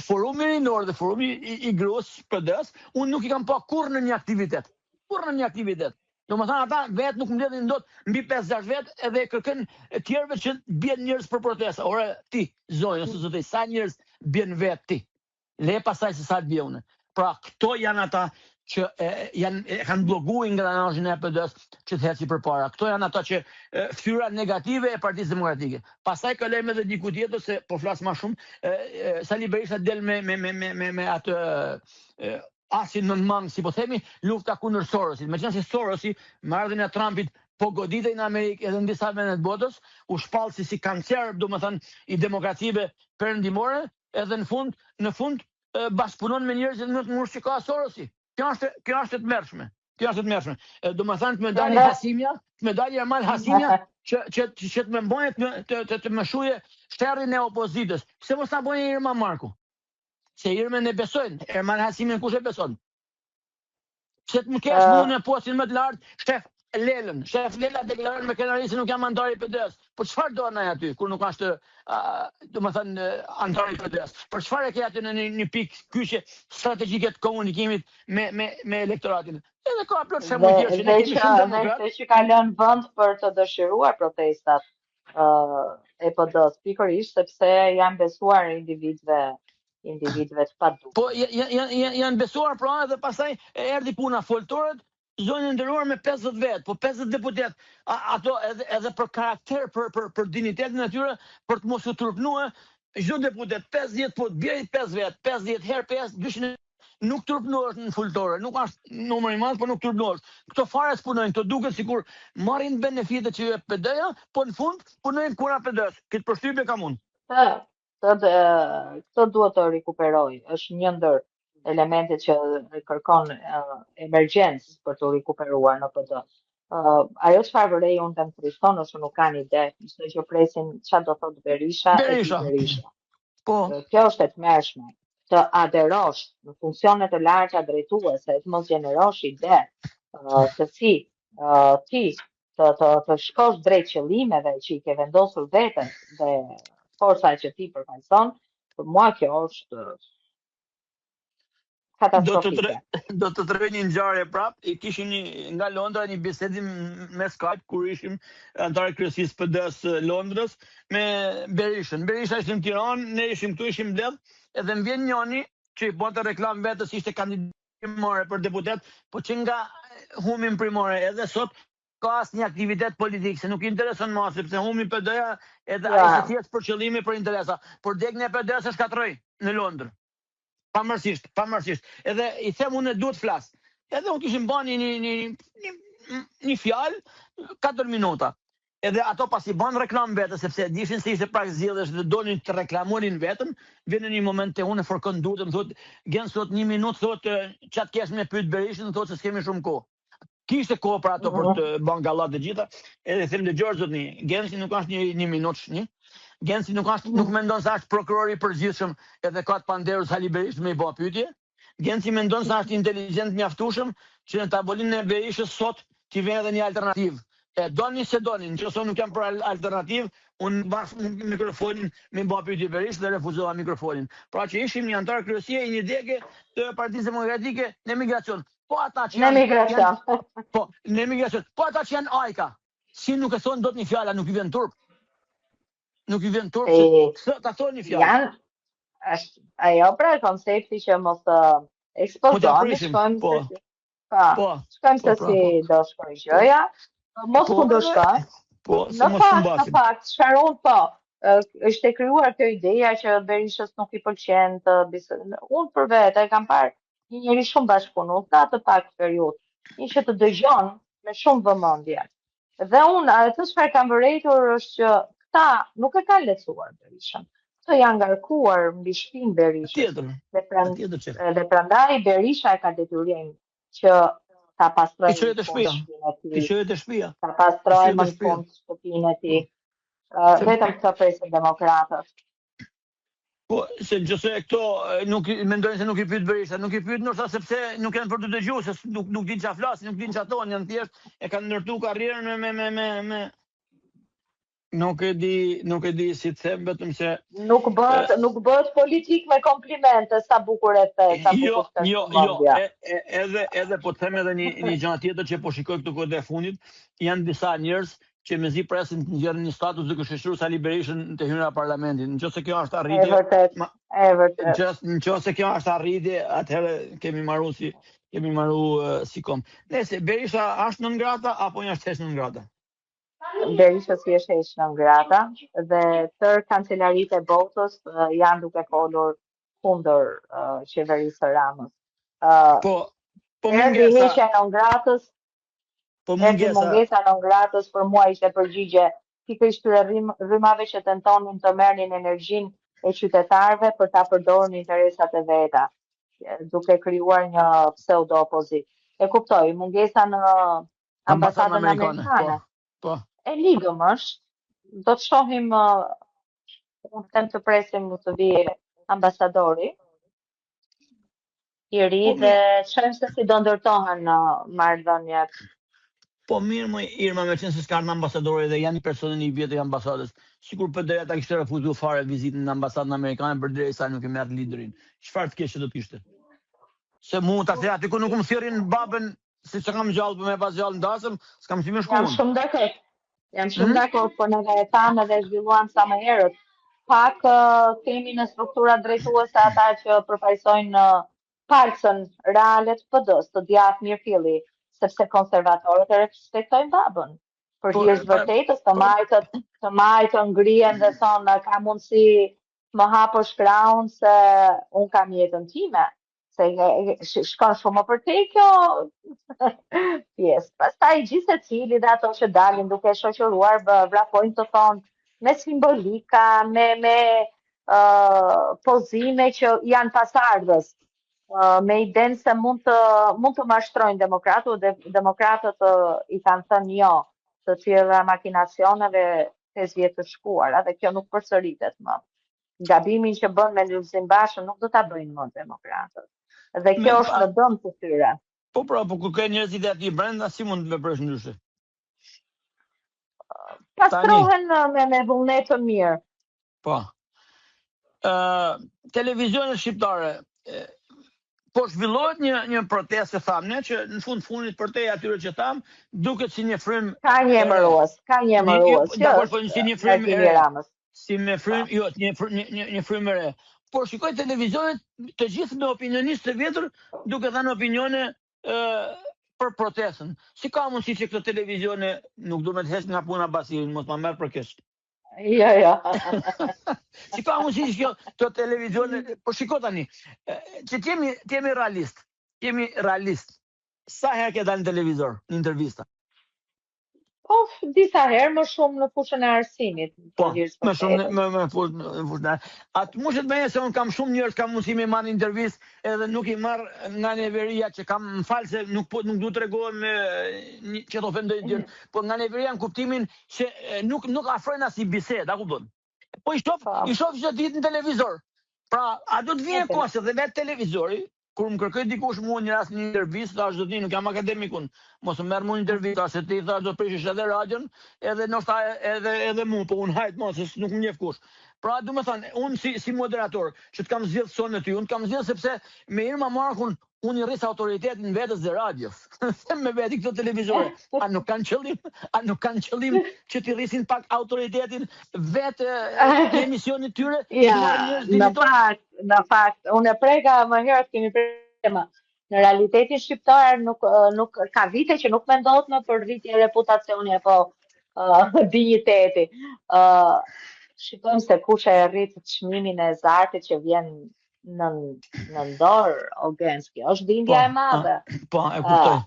Forumi rinor dhe forumi i, i gruas PD-s, unë nuk i kam pa kurrë në një aktivitet. Kurrë në një aktivitet. Domethënë ata vetë nuk mbledhin dot mbi 5-6 vetë edhe kërkojnë të tjerëve që bien njerëz për protesta. Ore ti, zonjë ose zotëri, sa njerëz bien vetë ti? Le pastaj se sa të bie unë. Pra këto janë ata që e, janë e kanë bllokuar ingranazhin e PD-s që të eci përpara. Këto janë ata që fytyra negative e Partisë Demokratike. Pastaj kalojmë edhe diku tjetër se po flas më shumë. E, e, Sali Berisha del me me me me me, me atë e, asin nën mëngë, si po themi, lufta kundër Sorosit. Meqenëse Sorosi, me ardhjen e Trumpit, po goditej në Amerikë edhe në disa vende të botës, u shpall si si kancer, domethënë, i demokracive perëndimore, edhe në fund, në fund bashkëpunon me njerëzit më të ngushtë që ka Sorosi. Kjo është kjo është e tmerrshme. Kjo është e tmerrshme. Domethënë të më dali Hasimja, të më dali Ermal Hasimja që që që, që të më mbojë të të të, të më shuje sherrin e opozitës. Pse mos ta bëjë Irma Marku? Se Irmën e besojnë, Ermal Hasimin kush e beson? Pse të më kesh uh, në postin më të lartë, shef Lelën, shef Lela deklaron me krenari se nuk jam anëtar i PD-s. Po çfarë do ai aty kur nuk është, uh, domethënë, anëtar i PD-s? Për çfarë e ke aty në një, një pikë kyçe strategjike të komunikimit me me me elektoratin? Edhe ka plot shembuj tjerë që ne kemi shumë demokrat. Dhe që ka lënë vend për të dëshiruar protestat uh, e PD-s, pikërisht sepse janë besuar individëve individëve të paduhur. Po janë janë besuar pra edhe pastaj erdhi puna foltoret zonjë e nderuar me 50 vet, po 50 deputet, a, ato edhe edhe për karakter, për për për dinjitetin e tyre, për të mos u turpnue, çdo deputet 50 po të bjeri 5 vet, 50 herë 5, 200 nuk turpnohesh në foltore, nuk është numër i madh, po nuk turpnohesh. Këto fare s'punojnë, këto duket sikur marrin benefitet që jep PD-ja, po në fund punojnë kundra PD-s. Këtë përshtypje kam unë. Po, këtë këtë duhet të rikuperoj. Është një ndër elementet që kërkon uh, emergjencë për të rikuperuar në PD. Uh, ajo çfarë vërej unë dhe më trishton është nuk kanë ide, çdo gjë presin çfarë do thotë Berisha, Berisha. e Berisha. Po. Kjo është e tmerrshme. Të aderosh në funksione të larta drejtuese, të mos gjenerosh ide uh, se si uh, ti të të të shkosh drejt qëllimeve që i ke vendosur vetes dhe forca që ti përfaqëson, për mua kjo është Do të tre, do të tregoj një ngjarje prap, i kishim një nga Londra një bisedim me Skype kur ishim anëtarë kryesisë PD-s Londrës me Berishën. Berisha ishte në Tiranë, ne ishim këtu, ishim mbledh, edhe më vjen njëri që i bënte reklamë vetes ishte kandidat primare për deputet, po që nga humi në primare edhe sot ka asnjë aktivitet politik, se nuk i intereson më, sepse humi PD-ja edhe ai se thjesht për qëllime për interesa. Por degën e PD-së e shkatërroi në Londër. Pavarësisht, pavarësisht. Edhe i them unë duhet të flas. Edhe unë kishim bën një një një një, një fjalë 4 minuta. Edhe ato pasi bën reklamë vetë sepse e dishin se ishte prag zgjedhjesh dhe donin të reklamonin veten, vjen në një moment te unë fërkon duart më thotë, Genc thotë një minutë thotë ça të kesh me pyet Berishën thotë se s'kemi shumë kohë. Kishte kohë për ato për të bën gallat të gjitha. Edhe them dëgjo zotni, Genci nuk është një një minutësh një. Genci nuk është nuk mendon se është prokurori i përgjithshëm edhe ka të pandehur Sali Berishën me i bë pyetje. Genci mendon se është inteligjent mjaftueshëm që në tavolinën e Berishës sot t'i vë edhe një alternativë. E doni se doni, në qoftë se unë nuk jam për alternativë, unë mbas mikrofonin me bë pyetje Berishës dhe refuzova mikrofonin. Pra që ishim një anëtar kryesie i një dege të Partisë Demokratike në emigracion. Po ata që janë në emigracion. Po, në emigracion. Po ata që janë ajka, si nuk e thonë dot një fjalë, nuk i vjen turp. Nuk i vjen turp që ta thonë një fjalë. Janë është ajo pra koncepti që mos të ekspozohemi, shkojmë po. se si. Po, po, shkojmë se po, pra, si po. do shkojë gjëja, mos po, kundërshtojmë. Po, se mos fakt, në fakt, çfarë unë po, është e krijuar kjo ideja që Berishës nuk i pëlqen të bisedojë. Unë për vete e kam parë një njeri shumë bashkëpunues në atë pak periudhë, një që të dëgjon me shumë vëmendje. Dhe unë, atë çfarë kam vërejtur është që këta nuk e kanë lehtësuar Berishën. Këto janë ngarkuar mbi shpinë Berishës. Tjetër. Dhe, pran, dhe prandaj Berisha e ka detyrim që ta pastrojë në fund shtëpinë e tij. T'i çojë te shtëpia. Ta pastrojë në fund shtëpinë e tij. Uh, vetëm këtë presin demokratët. Po, se nëse këto nuk mendojnë se nuk i pyet Berisha, nuk i pyet ndoshta sepse nuk janë për të dëgjuar, se nuk nuk dinë çfarë flasin, nuk dinë çfarë thonë, janë thjesht e kanë ndërtuar karrierën me me me me me nuk e di, nuk e di si të them vetëm se nuk bëhet nuk bëhet politikë me komplimente, sa bukur e the, sa jo, bukur të jo, jo, e, e, edhe edhe po të them edhe një një gjë tjetër që po shikoj këtu kohët e fundit, janë disa njerëz që mezi presin të nxjerrin një status duke shoqëruar Sali Berishën te hyrja e parlamentit. Në qoftë se kjo është arritje, e vërtet, ma, e vërtet. Në qoftë se kjo është arritje, atëherë kemi marru si kemi marru uh, si komb. Nëse Berisha është non grata apo është heq non grata? Berisha s'i është heq non grata dhe tërë kancelaritë e botës uh, janë duke folur kundër uh, qeverisë së Ramës. Uh, po, po mungesa heqja non gratës Po mungesa. Mungesa non gratës për mua ishte përgjigje pikërisht këtyre rrymave që tentonin të merrnin energjinë e qytetarëve për ta përdorur në interesat e veta, duke krijuar një pseudo opozitë. E kuptoj, mungesa në ambasadën amerikane. Po, po. E ligëm është, do të shohim, unë them të presim të vijë ambasadori, i ri po, dhe shohim se si do ndërtohen në marrëdhëniet. Po mirë më Irma, meqenëse s'ka ardhur ambasadori dhe janë personeli i vjetër i ambasadës. Sikur PD-ja ta kishte refuzuar fare vizitën në ambasadën amerikane përderisa nuk e merr liderin. Çfarë të keqe do të kishte? Se mu ta the aty ku nuk më thirrin babën si s'e kam gjallë, po me pas gjallë në dasëm, s'kam si me shku. Jam shumë dakord. Jam shumë hmm? dakord, por neve e thamë dhe zhvilluam sa më herët. Pak uh, kemi në strukturat drejtuese ata që përfaqësojnë në uh, palcën reale të PD-së, të djathtë mirëfilli, sepse konservatorët e respektojnë babën. Për po, hir të vërtetës, të po, majtët, të majtët ngrihen dhe thonë ka mundësi më hapësh krahun se unë kam jetën time se shkon shumë më përtej kjo pjesë. Pastaj gjithsecili dhe ato që dalin duke shoqëruar vrapojnë të thonë me simbolika, me me uh, pozime që janë pasardhës, uh, me idenë se mund të mund të mashtrojnë demokratët dhe demokratët uh, i kanë thënë jo të tilla makinacioneve 5 vjet të shkuara dhe kjo nuk përsëritet më. Gabimin që bënë me Lulzim Bashën nuk do ta bëjnë më demokratët. Dhe kjo është në dëm të tyre. Po pra, po kur ke njerëzit e atij brenda, si mund të veprosh ndryshe? Pastrohen me me vullnet të mirë. Po. Ë, uh, televizionet shqiptare po zhvillohet një një protestë thamë ne që në fund fundit përtej atyre që thamë, duket si një frymë ka një emërues, ka një emërues. Një, dakord, po si një frymë e Ramës. Si me frymë, jo, një frymë një një frymë e re. Por shikoj televizionet të gjithë me opinionistë të vjetër duke dhënë opinione ë për protestën. Si ka mundësi që këto televizione nuk du me të heq nga puna Basirin, mos ma merr për keq. Jo, jo. si ka mundësi që kjo këto televizione, po shiko tani, që të jemi të jemi realist, të jemi realist. Sa herë ke dalë në televizor, në intervista? Po, disa herë më shumë në fushën e arsimit. Po, më shumë në më më fushë në fushën e. A të mushet me se unë kam shumë njerëz kam mundësi me marrë intervistë edhe nuk i marr nga neveria që kam më fal se nuk po nuk du të tregohem me që të ofendoj të tjerë, po nga neveria në kuptimin se nuk nuk afrojnë asnjë bisedë, a kupton? Po i shoh, po. i shoh çdo ditë në televizor. Pra, a do të vijë koha se dhe vetë televizori, kur më kërkoi dikush mua një rast një intervistë, thash zotni nuk jam akademik unë, mos më merr mua një intervistë, thash se ti thash do të prishësh edhe radion, edhe ndoshta edhe edhe mua, po unë hajt mos, se nuk më njeh kush. Pra, domethënë, unë si si moderator që të kam zgjedh sonte ty, unë të kam zgjedh sepse me Irma Markun Unë i rris autoritetin vetes dhe radios. Them me veti këto televizore, a nuk kanë qëllim, a nuk kanë qëllim që t'i rrisin pak autoritetin vetë emisionit tyre, që ja, marrin njerëz në fakt, në fakt, unë e preka më herët kemi preka në realitetin shqiptar nuk nuk ka vite që nuk mendohet më për rritje reputacioni apo uh, dinjiteti. Uh, shikojmë se kush e rrit çmimin e zarfit që vjen në në dorë o Genc, kjo është dhimbja po, e madhe. Po, e kuptoj.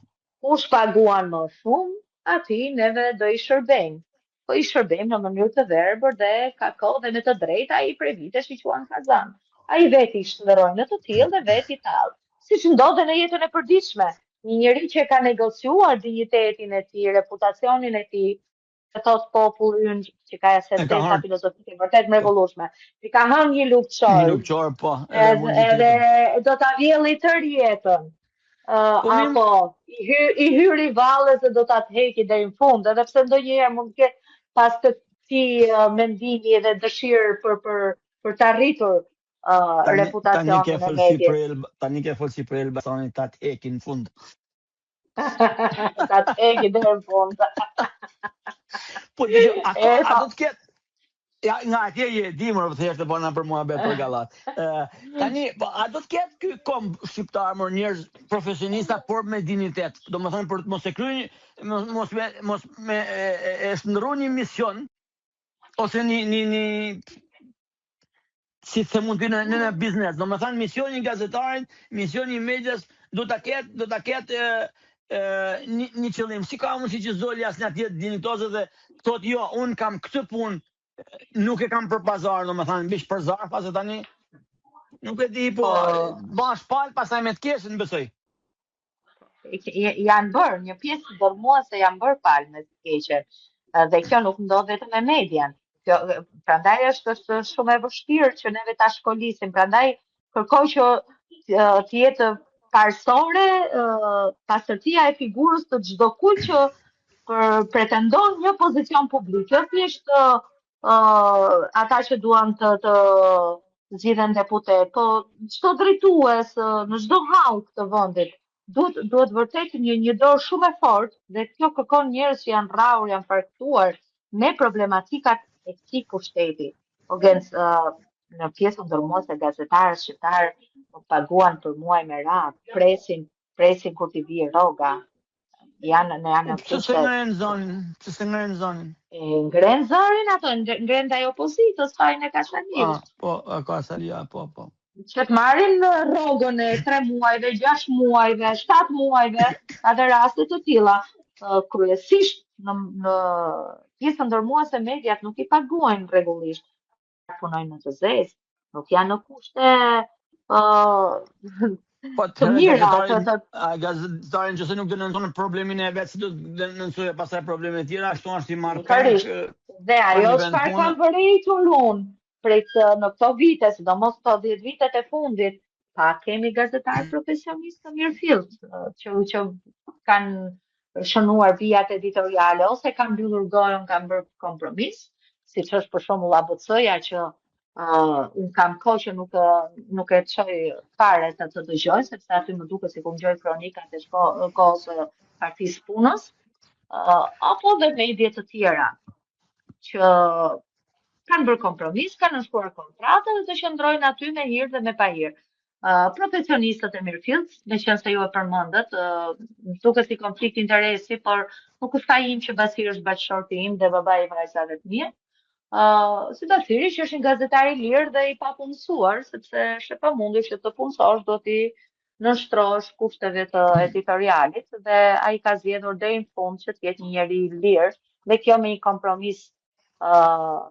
Kush paguan më shumë, atij neve do i shërbejmë. Po i shërbejmë në mënyrë të verbër dhe ka kohë dhe me të drejtë ai prej vitesh i quan kazan. Ai vetë i shndërroi në të tillë dhe vetë i tall. Siç ndodh dhe në jetën e përditshme, një njeri që ka negociuar dinjitetin e tij, reputacionin e tij, E thot populli ynë që ka sentenca filozofike vërtet mrekullueshme. I ka hënë një lugë qorr. Një lugë qorr, po. Edhe, edhe do ta vjelli tërë jetën. Uh, po, apo i, hy, i hyri valles dhe do ta tërheqi deri në fund, edhe pse ndonjëherë mund të ketë pas këtij uh, mendimi edhe dëshirë për për për të arritur uh, reputacionin e medias. Tani ke fol si për Elbasanin ta tërheqi në fund. Ta tërheqi deri në fund. Po dëgjo, a, ka, a do të ketë Ja, nga atje je di më thjesht e bëna për muhabet për gallat. Ë, tani, po a do të ketë ky komb shqiptar më njerëz profesionista por me dinjitet? Domethënë për të mos e kryer mos mos me mos me e, e, e shndërru një mision ose një një një si të mund të në në në biznes. Domethënë misioni i gazetarit, misioni i medias do ta ketë do ta ketë e, e, një, një qëllim. Si ka mundësi që s'doli asnjë tjetër dinjitoze dhe thotë jo, unë kam këtë punë, nuk e kam për pazar, domethënë bish për zarfa se tani nuk e di, po, po bash palë pastaj me të keqen besoj. Janë bërë, një pjesë dërrmuese janë bërë palë me të keqen. Dhe kjo nuk ndodh vetëm me median. Kjo, prandaj është është shumë e vështirë që neve ta shkolisim. Prandaj kërkoj që të jetë parësore pastërtia e figurës të çdokujt që për pretendon një pozicion publik. Jo thjesht uh, ata që duan të të zgjidhen deputet, po çdo drejtues në çdo hallkë të vendit duhet duhet vërtet një një dorë shumë e fortë dhe kjo kërkon njerëz që janë rrahur, janë farkëtuar me problematikat e këtij pushteti. O Genc, uh, në pjesën dërrmuese gazetarët shqiptarë nuk paguan për muaj me radhë, presin, presin kur t'i vijë rroga. Janë në janë në Pse s'e ngrenë zonin? Pse s'e ngrenë zonin? E ngrenë zërin ato, ngrenë ndaj opozitës, fajin e ka Saliu. Ah, po, e ka Saliu, po, po. Që të marrin rrogën e 3 muajve, 6 muajve, 7 muajve, ka dhe raste të tilla. Kryesisht në, në pjesën dërrmuese mediat nuk i paguajnë rregullisht. punojnë në të zezë, nuk janë në kushte uh, Po të mira, të, të... A gazetari nëse nuk denoncon problemin e vet, si do të denoncojë pastaj probleme të tjera, ashtu është i marrë peng. Dhe ajo çfarë kam vërejtur unë prej të, në këto vite, sidomos këto 10 vitet e fundit, pa kemi gazetarë profesionistë të mirëfilltë që që kanë shënuar vijat editoriale ose kanë mbyllur gojën, kanë bërë kompromis, siç është për shembull ABC-ja që uh, unë kam kohë që nuk nuk e çoj fare të të dëgjoj, sepse aty më duket sikur ngjoj kronikat e shko, kohës së partisë punës, uh, apo dhe medie të tjera që kanë bërë kompromis, kanë nënshkruar kontratë dhe të qëndrojnë aty me hir dhe me pahir. Uh, profesionistët e mirëfilltë, meqenëse ju e përmendët, uh, duket si konflikt interesi, por nuk është faji im që Basiri është bashkëshorti im dhe babai i vajzave të mia. Uh, si Basiri që është një gazetar i lirë dhe i papunësuar, sepse është e pamundur që të punësosh do t'i nënshtrohesh kushteve të editorialit dhe ai ka zgjedhur deri në fund që të jetë një njeri i lirë dhe kjo me një kompromis uh,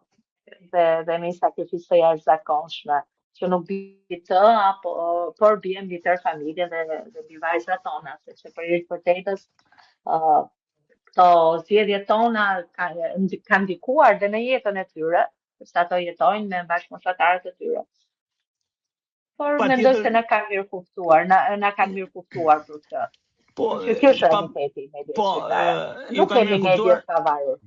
dhe dhe me një sakrificë të jashtëzakonshme që nuk bie të apo por bie mbi tërë familjen dhe dhe mbi vajzat tona, sepse për hir të vërtetës uh, këto zgjedhjet tona kanë kanë ndikuar dhe në jetën e tyre, sepse ato jetojnë me bashkëmoshatarët e tyre. Por mendoj se na kanë mirëkuptuar, na na kanë mirëkuptuar për këtë. Po, që kjo është realiteti i medias po, shqiptare. Nuk kemi media të pavarur.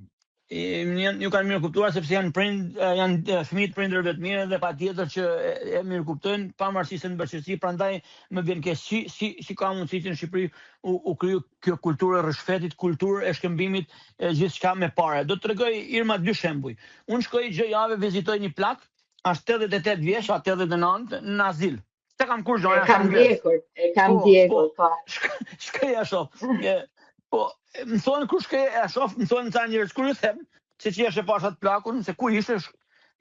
Ju kanë mirëkuptuar sepse janë prind janë fëmijë të prindërve të mirë dhe patjetër që e, e mirëkuptojnë pavarësisht se në vështirësi, prandaj më vjen keq si si si ka mundësi që në Shqipëri u, u kriju kjo kulturë e rryshfetit, kulturë e shkëmbimit e gjithçka me pare. Do të tregoj Irma dy shembuj. Unë shkoj çdo javë vizitoj një plak është 88 vjeç, a 89 në azil. S'e kam kurrgjë, E kam ndjekur, e kam po, ndjekur, po. po. Shkoj e shoh. Po, më thonë kur shkoj e shoh, më thonë ca njerëz kur ju them, se që e pashë atë plakun, se ku ishte,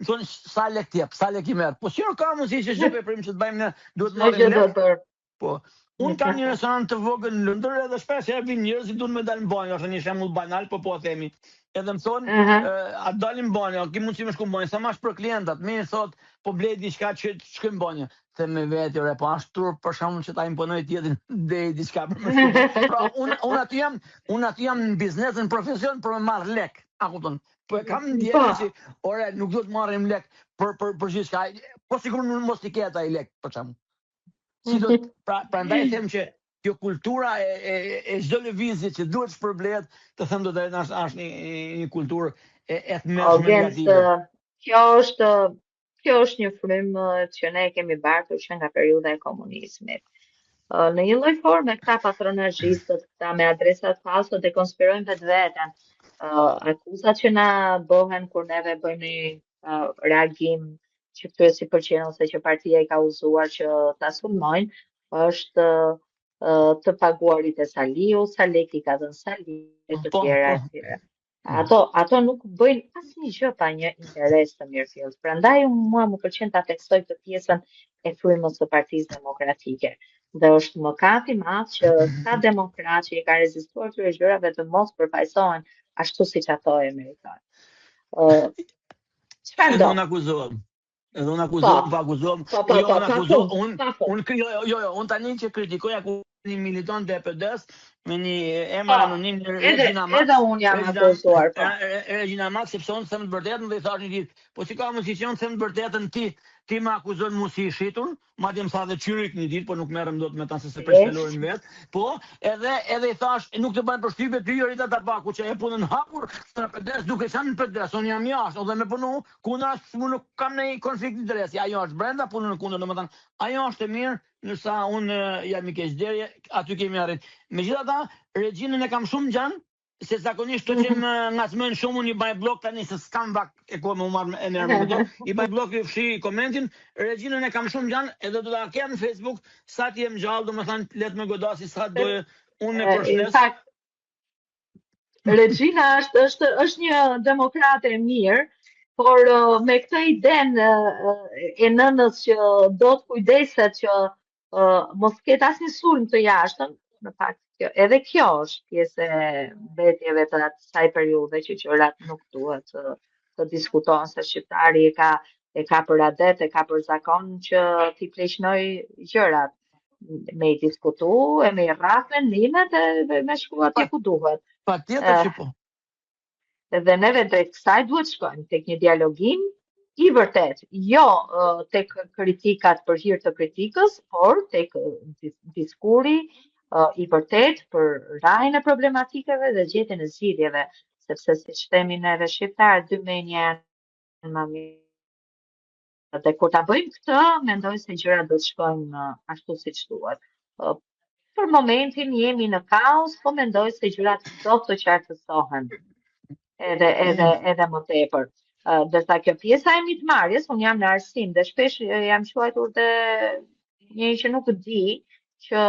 më thonë sa lek t'jep, sa lek i merr. Po si ka mundësi që çdo veprim që të bëjmë ne duhet të marrim lek? Po, unë kam një restorant të vogël në Londër edhe shpesh herë vijnë njerëz që duan me dalë në banjë, është një shembull banal, po po themi. Edhe më thonë, uh -huh. a dalim në banjë, a ki mundësi me shku në banjë, sa më për klientat, mirë thot, po blej diçka që të shkojmë në banjë. Them me vete, ore, po është turp për shembull që ta imponoj tjetrin blej diçka për më shku. Pra, unë unë aty jam, unë aty jam në biznes, në profesion për me marr lek. A kupton? Po e kam ndjenjën po. që ore nuk duhet të marrim lek për për për gjithçka. Po sikur nuk mos i ketë ai lek për shembull. Si do pra prandaj them që kjo kultura e e e çdo lëvizje që duhet shpërblehet, të them të drejtën është është një një kulturë e e tmerrshme negative. Kjo është Kjo është një frymë që ne e kemi bartur që nga periudha e komunizmit. Në një lloj forme këta patronazhistët, këta me adresat falso dekonspirojnë vetveten. Akuzat që na bëhen kur neve bëjmë një reagim që këtyre s'i pëlqen ose që partia i ka udhëzuar që ta sulmojnë, është të paguarit e Saliut, sa lekë i ka dhënë Saliu, e të po, tjera, e po. tjera. Ato, ato nuk bëjnë asnjë gjë pa një interes të mirëfilltë. Prandaj mua më pëlqen ta theksoj këtë pjesën e frymës së Partisë Demokratike. Dhe është mëkat i madh që këta demokratë që i kanë rezistuar këtyre gjërave të mos përfaqësohen ashtu siç ato e meritojnë. Ë Çfarë do? Unë akuzohem. Edhe unë akuzohem, po, po akuzohem. Po, po, jo, po, unë akuzohem, unë, unë, jo, jo, jo, unë tani që kritikoj akuzohem një militant të PD-s me një emër po, anonim Regina Max. Edhe unë jam akuzuar, po. Regina Max, sepse unë them të vërtetën dhe i thashë një ditë, po si ka mundësi që unë them të vërtetën ti, ti më akuzon mua si i shitur, Madje më tha dhe çyryk një ditë, po nuk merrem dot me ta se se prish fjalorin vet. Po, edhe edhe i thash, nuk të bën përshtypje ty Jorida Tabaku që e punën hapur në PD-s duke qenë në PD-s, unë jam jashtë, edhe me punu, kundër as unë nuk kam ndonjë konflikt interesi, ajo është brenda punën kundër, domethënë ajo është e mirë, ndërsa unë jam i keq deri aty kemi arrit. Megjithatë, Regjinën e kam shumë xhan, se zakonisht këto që më ngacmojnë shumë unë i baj bllok tani se s'kam vakt e kohë me u marrë me nerva me to, i baj bllok i fshi komentin, Regjinën e kam shumë xhan edhe do ta kem në Facebook sa të jem gjallë, domethënë le të më godasi sa të dojë, unë e përshëndes. Në fakt, Regjina është është është një demokrate e mirë, por me këtë idenë e nënës që do të kujdeset që uh, mos ketë asnjë sulm të jashtëm, në fakt kjo, edhe kjo është pjesë e mbetjeve të asaj periudhe që gjërat nuk duhet të, të diskutohen se shqiptari e ka e ka për adet, e ka për zakon që t'i pleqnojë gjërat me i diskutu e me i rrah mendimet e me shku atje ku duhet. Patjetër që po. Dhe neve drejt kësaj duhet shkojmë tek një dialogim i vërtetë, jo tek kritikat për hir të kritikës, por tek diskuri i vërtetë për rrahjen e problematikave dhe gjetjen e zgjidhjeve, sepse siç themi neve shqiptarët, dy menje janë më mirë. Dhe kur ta bëjmë këtë, mendoj se gjërat do të shkojnë ashtu siç duhet. Për momentin jemi në kaos, po mendoj se gjërat do të qartësohen edhe edhe mm. edhe më tepër. Ndërsa kjo pjesa e mitmarrjes, unë jam në arsim dhe shpesh jam quajtur dhe një që nuk di që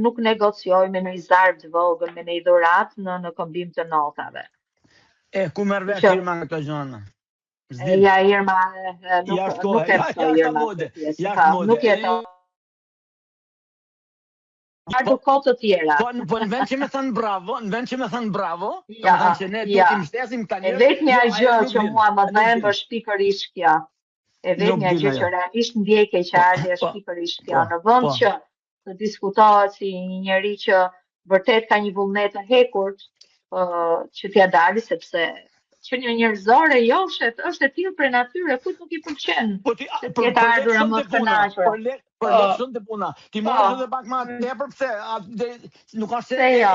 nuk negocioj me një zarf të vogël, me një dhuratë në në këmbim të notave. E ku merr vesh Irma nga këto gjëra? Ja Irma nuk nuk e mësoj Irma. Jashtë mode. Nuk jeton. Ardhur kohë të tjera. Po, po në vend që me thënë bravo, në vend që me thënë bravo, ja, do të thënë që ne duhet t'i mbështesim këta njerëz. E vetmja jo, gjë që mua më dhemb është pikërisht kjo. E vetmja gjë që realisht ndjej keqardhje është po, pikërisht kjo. Po, në vend po. që të diskutohet si një njeri që vërtet ka një vullnet të hekurt uh, që t'ia dali sepse qenia njerëzore joshet, është e tillë prej natyre, kujt nuk i pëlqen. Po ti për të ardhura më të kënaqura. Për lek, për lek shumë te puna. Ti po. marrësh edhe pak më tepër pse a, de, nuk është se jo.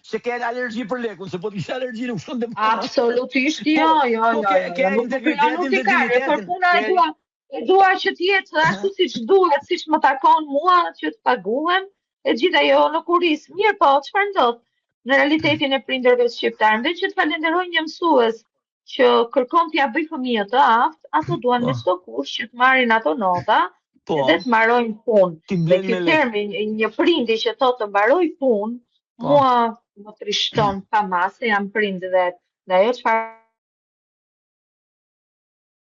Se ke alergji për lekun, se po të kishe alergji nuk shkon te puna. Absolutisht jo, po, jo, po, jo. Ke, ke jo, integritetin dhe dinjitetin. Por puna e dua, E dua që të jetë ashtu siç duhet, siç më takon mua që të paguhem, e gjitha jo në kurriz. Mirë po, çfarë ndodh në realitetin e prindërve shqiptarë? Në vend që të falenderojnë një mësues që kërkon t'ia bëjë fëmijët të aftë, ato duan me po. çdo kusht që të marrin ato nota po. dhe të mbarojnë punë. Dhe ky termi një prindi që thotë të mbaroj punë, po. mua më trishton pa masë, jam prind vetë. Dhe ajo çfarë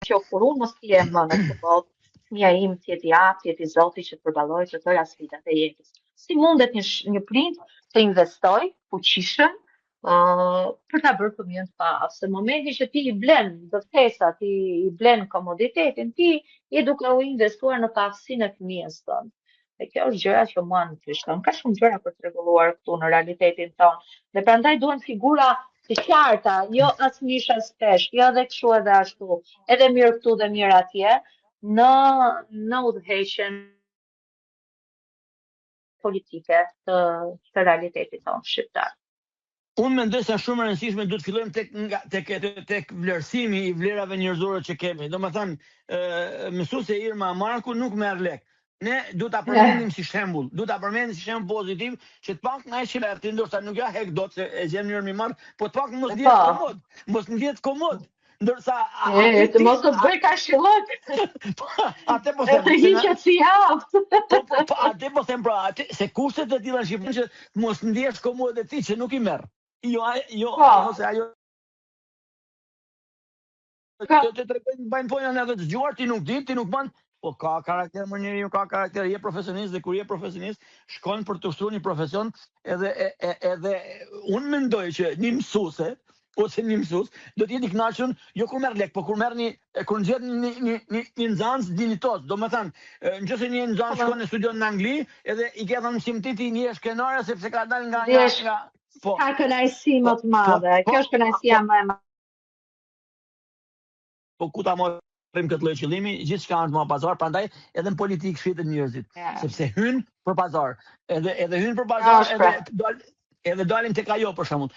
që kur unë mos të jem më në këtë botë, fëmija im të jetë i aftë, të jetë i zoti që të përballojë të tëra sfidat e jetës. Si mundet një një prind të investojë fuqishëm uh, për ta bërë fëmijën të paaftë? Se momenti që ti i blen dëftesa, ti i blen komoditetin, ti je duke u investuar në paaftësinë e fëmijës tënd. Dhe kjo është gjëra që mua më trishton. Ka shumë gjëra për të rregulluar këtu në realitetin tonë. Dhe prandaj duhen figura Të qarta, jo as mish as peshk, jo edhe kështu edhe ashtu, edhe mirë këtu dhe mirë atje, në në udhëheqjen politike të, të realitetit tonë shqiptar. Unë mendoj se është shumë e rëndësishme duhet të fillojmë tek nga tek tek vlerësimi i vlerave njerëzore që kemi. Domethënë, ë mësuesja Irma Marku nuk merr lek. Ne duhet ta përmendim si shembull, duhet ta përmendim si shembull pozitiv që të paktën ai që merr ti ndoshta nuk ja hek dot se e gjen mënyrën mi marr, po të paktën mos ndihet po. komod, mos ndihet komod. Ndërsa e, të mos të bëj karshillëk. Po, atë po them. Të hiqet si haft. Po, po, po, atë po them pra, atë se kushtet e tilla në Shqipëri që mos ndihesh komod e ti që nuk i merr. Jo, jo, po. ose ajo Ka. Të të tregojnë bëjnë po janë edhe të zgjuar, ti nuk di, ti nuk bën, po ka karakter më njeriu, ka karakter, je profesionist dhe kur je profesionist, shkon për të ushtruar një profesion, edhe e, e, edhe unë mendoj që një mësuese ose një mësues do të jetë i kënaqur jo kur merr lek, po kur merr një kur nxjerr një një një një nxënës dinjitoz. Domethënë, nëse një nxënës po. shkon në studion në Angli, edhe i ke dhënë mësim ti ti ndihesh krenare sepse ka dalë nga nga nga po. Ka kënaqësi më të po, madhe. Po, Kjo është kënaqësia po, më e madhe. Po ku ta marrim këtë lloj qëllimi, gjithçka është më pazar, prandaj edhe në politikë shiten njerëzit, yeah. sepse hyn për pazar. Edhe edhe hyn për pazar, edhe dal edhe dalim tek ajo për shembull.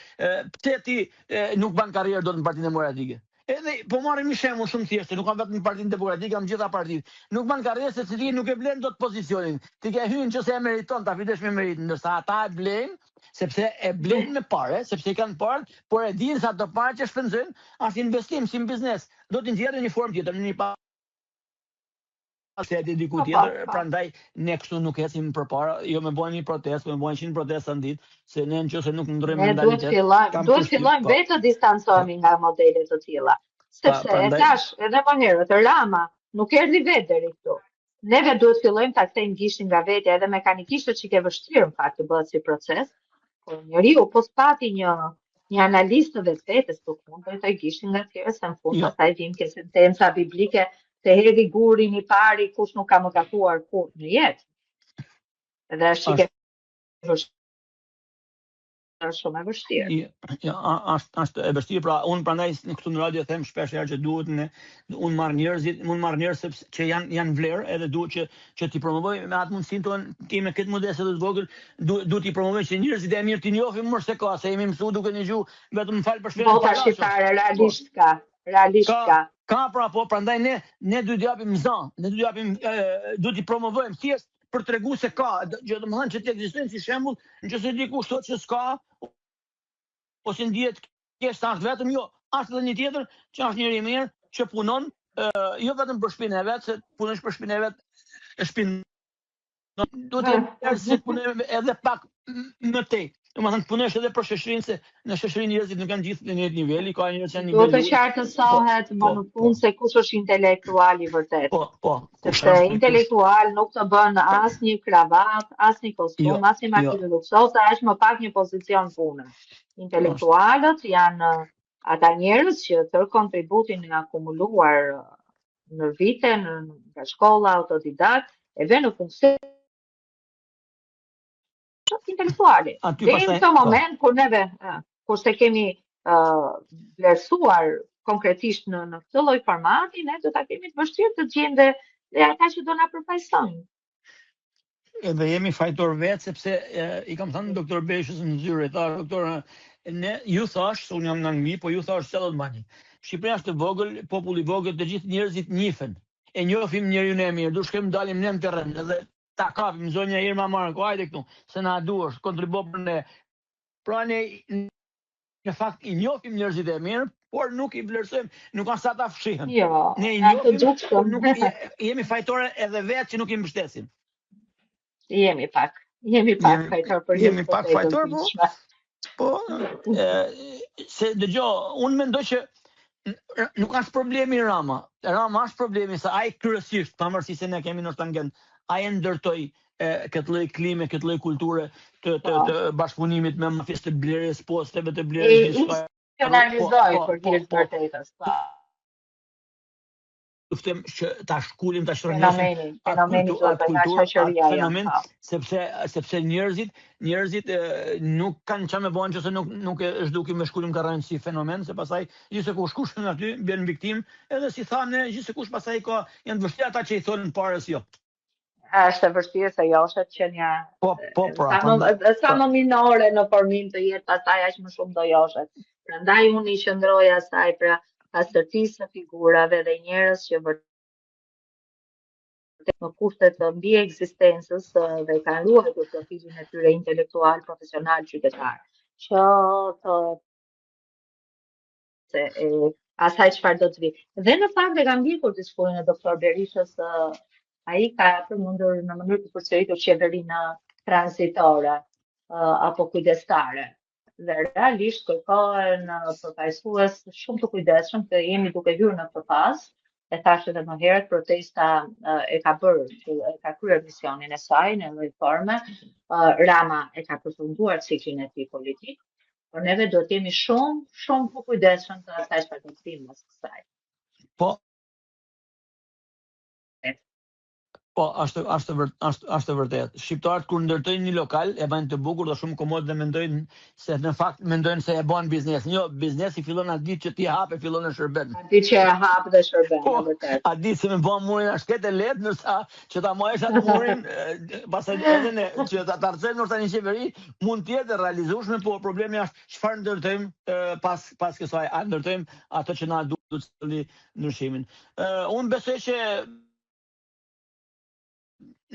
Pse ti e, nuk bën karrierë dot në Partinë Demokratike? Edhe po marrim një shembull shumë thjesht, nuk kam vetëm në Partinë Demokratike, kam gjitha partitë. Nuk bën karrierë sepse ti nuk e blen dot pozicionin. Ti ke hyrë nëse e meriton ta fitosh me meritë, ndërsa ata e blejnë sepse e blejnë me pare, sepse i kanë paret, por e dinë se ato pare që shpenzojnë është investim si në biznes. Do t'i nxjerrin në një formë tjetër, në një shteti diku po, po, tjetër, po. prandaj ne kështu nuk ecim përpara, jo me bëjnë një protestë, me bëjnë 100 protesta në ditë, se ne nëse nuk ndërrojmë mentalitet. Ne duhet fillojmë, duhet fillojmë vetë të distancohemi nga modele të tilla. Sepse e thash edhe më herët, Rama nuk erdhi vetë deri këtu. Neve duhet fillojmë ta kthejmë gishtin nga vetja, edhe mekanikisht është çik e vështirë në fakt të bëhet si proces, por njeriu po s'pati një një analizë të vetvetes nuk mund të drejtojë gishtin nga tjerë, se në fund jo. pastaj vim ke sentenca biblike të hedhi gurin i pari kush nuk ka mëkatuar kurrë në jetë. Dhe është çik e vështirë është shumë e vështirë. Jo, është është e vështirë, pra unë prandaj në këtu në radio them shpesh herë që duhet ne unë marr njerëzit, unë marr njerëz sepse që janë janë vlerë edhe duhet që që t'i promovoj me atë mundësinë tonë ti me këtë modestë të vogël, duhet duhet t'i promovoj që njerëzit e mirë t'i njohim më se ka, se jemi mësuar duke dëgju vetëm më fal për shpejt. Bota shqiptare realisht ka, realisht ka. Ka, ka pra po, prandaj ne ne duhet t'i japim zë, ne duhet t'i japim duhet t'i promovojmë thjesht për të treguar se ka, që domethënë që të ekzistojnë si shembull, nëse dikush thotë që s'ka ose ndihet keq se është vetëm jo, është edhe një tjetër që është njeri i mirë që punon jo vetëm për shpinë e vet, se punosh për shpinë e vet, e shpinë duhet të jetë si punojmë edhe pak më tej. Domethënë punosh edhe për shoqërinë se në shoqëri njerëzit nuk janë gjithë në një nivel, ka njerëz që janë nivel. Duhet të qartësohet po, më në po, fund po. se kush është intelektual i vërtetë. Po, po. Sepse intelektual nuk të bën as një kravat, as një kostum, jo, as një jo. makinë luksoze, aq më pak një pozicion pune. Intelektualët janë ata njerëz që tërë kontributin e akumuluar në vite, në, nga shkolla, autodidakt, e vënë në funksion intelektuali. Aty Deri në këtë po. moment kur neve, kur s'e kemi uh, vlerësuar konkretisht në në këtë lloj formati, ne do ta kemi të vështirë të gjejmë dhe dhe ata që do na përfaqësojnë. Edhe jemi fajtor vetë sepse e, i kam thënë doktor Beshës në zyrë, i tha doktor, ne ju thash, se unë jam në Angli, po ju thash se do të mbani. Shqipëria është e vogël, populli i vogël, të gjithë njerëzit njihen. E njohim njeriun e mirë, do shkojmë dalim ne në terren edhe ta kapim zonja Irma Marko, hajde këtu, se na duhesh, kontribo për ne. Pra ne në fakt i njohim njerëzit e mirë, por nuk i vlerësojmë, nuk kanë sa ta fshihen. Jo, ne i njohim, por nuk jemi fajtore edhe vetë që nuk i mbështesim. Jemi pak, jemi pak jemi, fajtor për jemi pak fajtor, po. Po, e, se dëgjo, unë mendoj që nuk është problemi Rama. Rama është problemi se ai kryesisht, pavarësisht se ne kemi ndoshta ngend, ai e ndërtoi e, këtë lloj klime, këtë lloj kulture të të, po. të bashkëpunimit me mafis të blerjes posteve të blerjes diçka. E institucionalizoi po, po, për hir të vërtetës. Po. luftojmë që ta shkulim, ta çrrënjosim atë kulturë, atë kulturë, atë fenomen, po. sepse sepse njerëzit, njerëzit e, nuk kanë çfarë me bën nëse nuk nuk e zhdukim e shkulim nga rrënjë si fenomen, se pastaj gjithsekush kush hyn aty bjen viktimë, edhe si thanë, gjithsekush pastaj ka janë të vështirë ata që i thonë parës jo. Është e vështirë se joshet qenia Po, po, pra, sa më sa po. më minore në formim të jetë, pastaj aq më shumë do joshet. Prandaj unë i qëndroj asaj pra pastërtisë së figurave dhe njerëz që vërtet në kushte të mbiekzistencës dhe kanë ruajtur profilin e tyre intelektual, profesional, qytetar, që të se e asaj çfarë do të vijë. Dhe në fakt e kam ndjekur diskursin e doktor Berishës, ai ka përmendur në mënyrë të përsëritur qeverinë tranzitore apo kujdestare. Dhe realisht kërkohen përfaqësues shumë të kujdesshëm që jemi duke hyrë në këtë fazë. E thashë edhe më herët, protesta e ka bërë, që e ka kryer misionin e saj në lloj forme. Rama e ka përfunduar ciklin e tij politik, por neve duhet të jemi shumë, shumë të kujdesshëm të asaj çfarë do të vijë mas kësaj. Po. Po, është është është është e vërtetë. Shqiptarët kur ndërtojnë një lokal e bëjnë të bukur dhe shumë komod dhe mendojnë se në fakt mendojnë se e bën biznesin. Jo, biznesi fillon atë ditë që ti hap e fillon e shërben. Atë ditë që e hap dhe shërben, po, e vërtetë. Atë ditë se me bë murin është këtë e lehtë, ndërsa që ta marrësh atë murin, pastaj edhe ne që ta rrëzojmë ndoshta një qeveri, Mund të jetë e realizueshme, por problemi është çfarë ndërtojmë pas pas kësaj, a ndërtojmë ato që na duhet të sjelli ndryshimin. Unë besoj që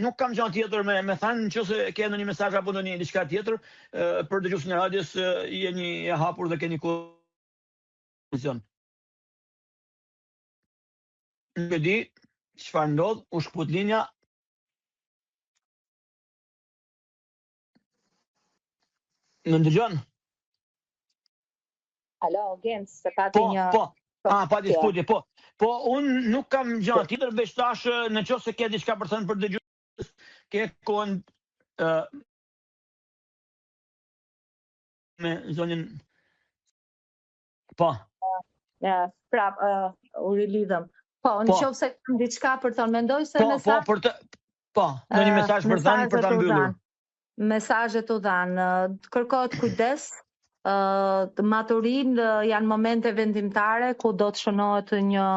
nuk kam gjë tjetër me me thënë, nëse ke ndonjë mesazh apo ndonjë diçka tjetër për dëgjuesin e radios, jeni e hapur dhe keni kohë. Nuk e di çfarë ndodh, u shkput linja. Më ndëgjon? Alo, Genc, se pati po, një... Po, po, a, pati shkputje, po. Po, unë nuk kam gjë po. tjetër, veç tash në qoftë se ke diçka për të thënë për dëgjues, ke kohën uh, me zonjën Po. Ja, prap, uh, u rilidhëm. Po, në po. qoftë se kam diçka për të thënë, mendoj se po, po, për të Po, ndonjë mesazh për të thënë për ta mbyllur. Mesazhet u dhanë. Kërkohet kujdes, të maturi janë momente vendimtare ku do të shënohet një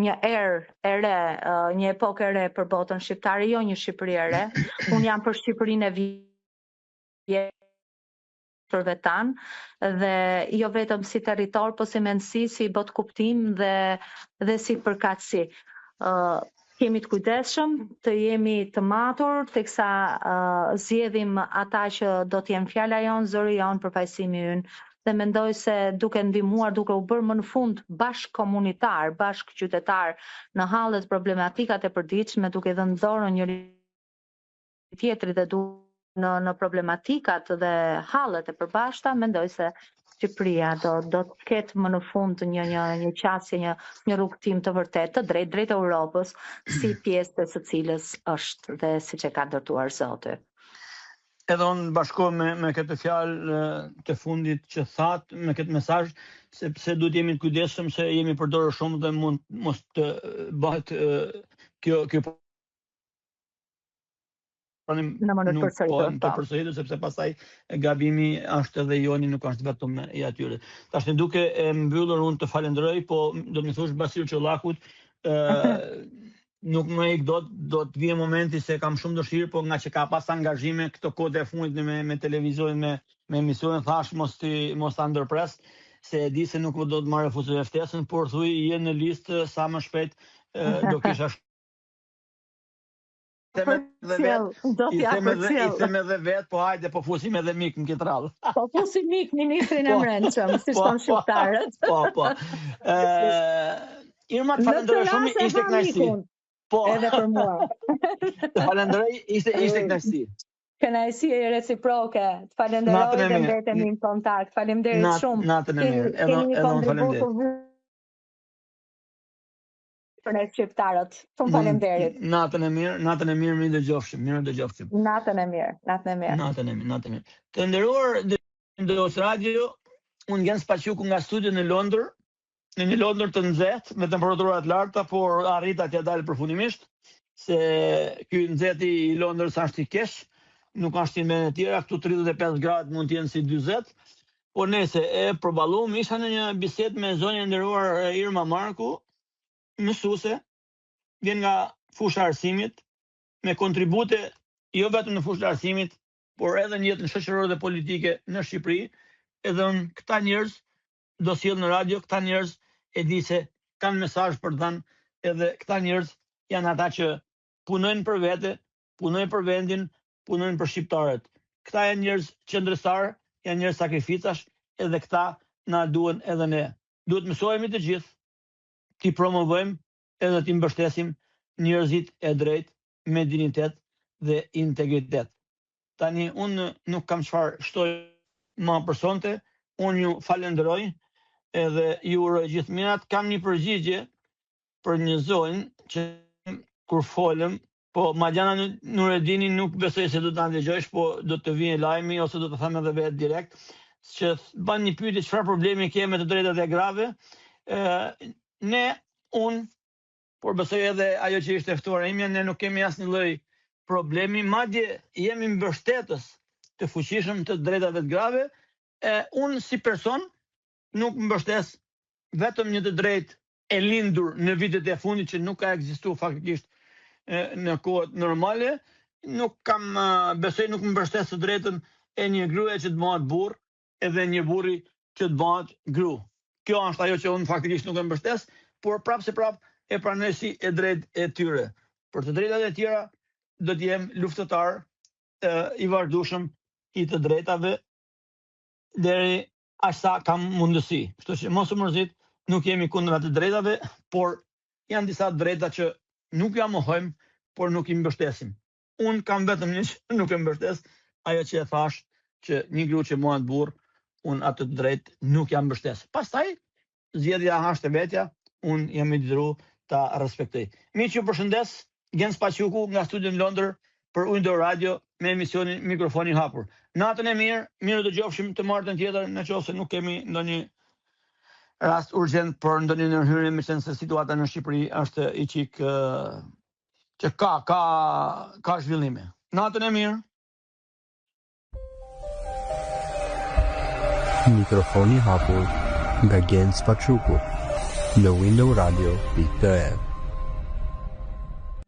një erë e re, një epokë e re për botën shqiptare, jo një Shqipëri e re. Unë jam për Shqipërinë e vjetërve tanë dhe jo vetëm si territor, po si mendësi, si botëkuptim dhe dhe si përkatësi. Ë uh, jemi të kujdesshëm, të jemi të matur teksa uh, zgjedhim ata që do të jenë fjala jonë, zëri jonë, përfaqësimi ynë dhe mendoj se duke ndihmuar, duke u bërë më në fund bashkëkomunitar, bashkëqytetar në hallet, problematikat e përditshme, duke dhënë dorën njëri tjetrit dhe du në në problematikat dhe hallet e përbashkëta, mendoj se Shqipëria do do të ketë më në fund një një një qasje, një një rrugëtim të vërtetë të drejtë drejt Europës si pjesë e së cilës është dhe siç e ka ndërtuar Zoti. Edhe unë bashkohem me, me këtë fjalë të fundit që thatë, me këtë mesazh, sepse duhet jemi të kujdesshëm se jemi përdorur shumë dhe mund mos të bëhet kjo kjo pranim në mënyrë të përsëritur. Po, të po. përsëritur sepse pastaj gabimi është edhe joni, nuk është vetëm i atyre. Tash në duke e mbyllur unë të falenderoj, po do të më thosh Basir Çollakut, ë nuk më ik dot, do të vijë momenti se kam shumë dëshirë, po nga që ka pas angazhime këto kohët e fundit me me televizionin, me me emisionin thash mos ti mos ta ndërpres se e di se nuk do të marrë refuzoj ftesën, por thuj je në listë sa më shpejt do kisha them edhe vet, do t'ia them edhe i them edhe vet, po hajde po fusim edhe mik në këtë radhë. Po fusim mik ministrin e po, mbrendshëm, siç po, thonë po. shqiptarët. Po, po. Ë Irma të falenderoj shumë, ishte kënaqësi. Po. Edhe për mua. Të falenderoj, ishte ishte kënaqësi. Kënaqësi e reciproke. Të falenderoj dhe mbetemi në kontakt. Faleminderit shumë. Natën e mirë. Edhe edhe unë faleminderit. Për ne shqiptarët. Shumë faleminderit. Natën e mirë, natën e mirë, mirë dëgjofshim, mirë dëgjofshim. Natën e mirë, natën e mirë. Natën e mirë, natën e mirë. Të nderuar dëgjues Radio, unë Genc Paquku nga studio në Londër. në një Londër të nxehtë me temperatura të larta, por arrita t'ia dal përfundimisht se ky nxehti i Londrës është i keq, nuk është si në vende të tjera, këtu 35 gradë mund të jenë si 40. Po nejse e përballum, isha në një bisedë me zonjën e nderuar Irma Marku, mësuese, vjen nga fusha e arsimit, me kontribute jo vetëm në fushën e arsimit, por edhe në jetën shoqërore dhe politike në Shqipëri, edhe unë këta njerëz do sjell në radio, këta njerëz e di se kanë mesazh për të dhënë, edhe këta njerëz janë ata që punojnë për vete, punojnë për vendin, punojnë për shqiptarët. Këta janë njerëz qëndrestarë, janë njerëz sakrificash, edhe këta na duhen edhe ne. Duhet mësohemi të gjithë, t'i promovojmë edhe t'i mbështesim njerëzit e drejtë me dinjitet dhe integritet. Tani unë nuk kam çfarë shtoj më për sonte, unë ju falenderoj edhe ju uroj gjithë të mirat. Kam një përgjigje për një zonjë që kur folëm, po Marjana Nuredini nuk besoj se do të na dëgjosh, po do të vijë lajmi ose do të them edhe vetë direkt, që bën një pyetje çfarë problemi ke me të drejtat e grave. Ë ne unë por besoj edhe ajo që ishte ftuar imja, ne nuk kemi asnjë lloj problemi, madje jemi mbështetës të fuqishëm të drejtave të grave, e unë si person nuk mbështes vetëm një të drejtë e lindur në vitet e fundit që nuk ka ekzistuar faktikisht në kohët normale, nuk kam besoj nuk mbështes të drejtën e një gruaje që të bëhet burrë edhe një burri që të bëhet gru. Kjo është ajo që unë faktikisht nuk e mbështes, por prapë se prapë e pranoj si e drejtë e tyre. Për të drejtat e tjera do të jem luftëtar e, i vazhdueshëm i të drejtave deri aq sa kam mundësi. Kështu që mos u mërzit, nuk jemi kundra të drejtave, por janë disa të drejta që nuk ja mohojmë, por nuk i mbështesim. Unë kam vetëm një që nuk e mbështes, ajo që e thash që një grua që bëhet burrë, unë atë të drejtë nuk ja mbështes. Pastaj zgjedhja është e vetja, unë jam i detyruar ta respektoj. Miq ju përshëndes, Genc Paquku nga studio në Londër për Window Radio me emisionin Mikrofoni i hapur. Natën e mirë, mirë u dëgjofshim të martën tjetër në qoftë se nuk kemi ndonjë rast urgjent për ndonjë ndërhyrje, meqenëse situata në Shqipëri është i çik që ka ka ka zhvillime. Natën e mirë. Mikrofoni i hapur nga Genc Paquku në Window Radio.tv.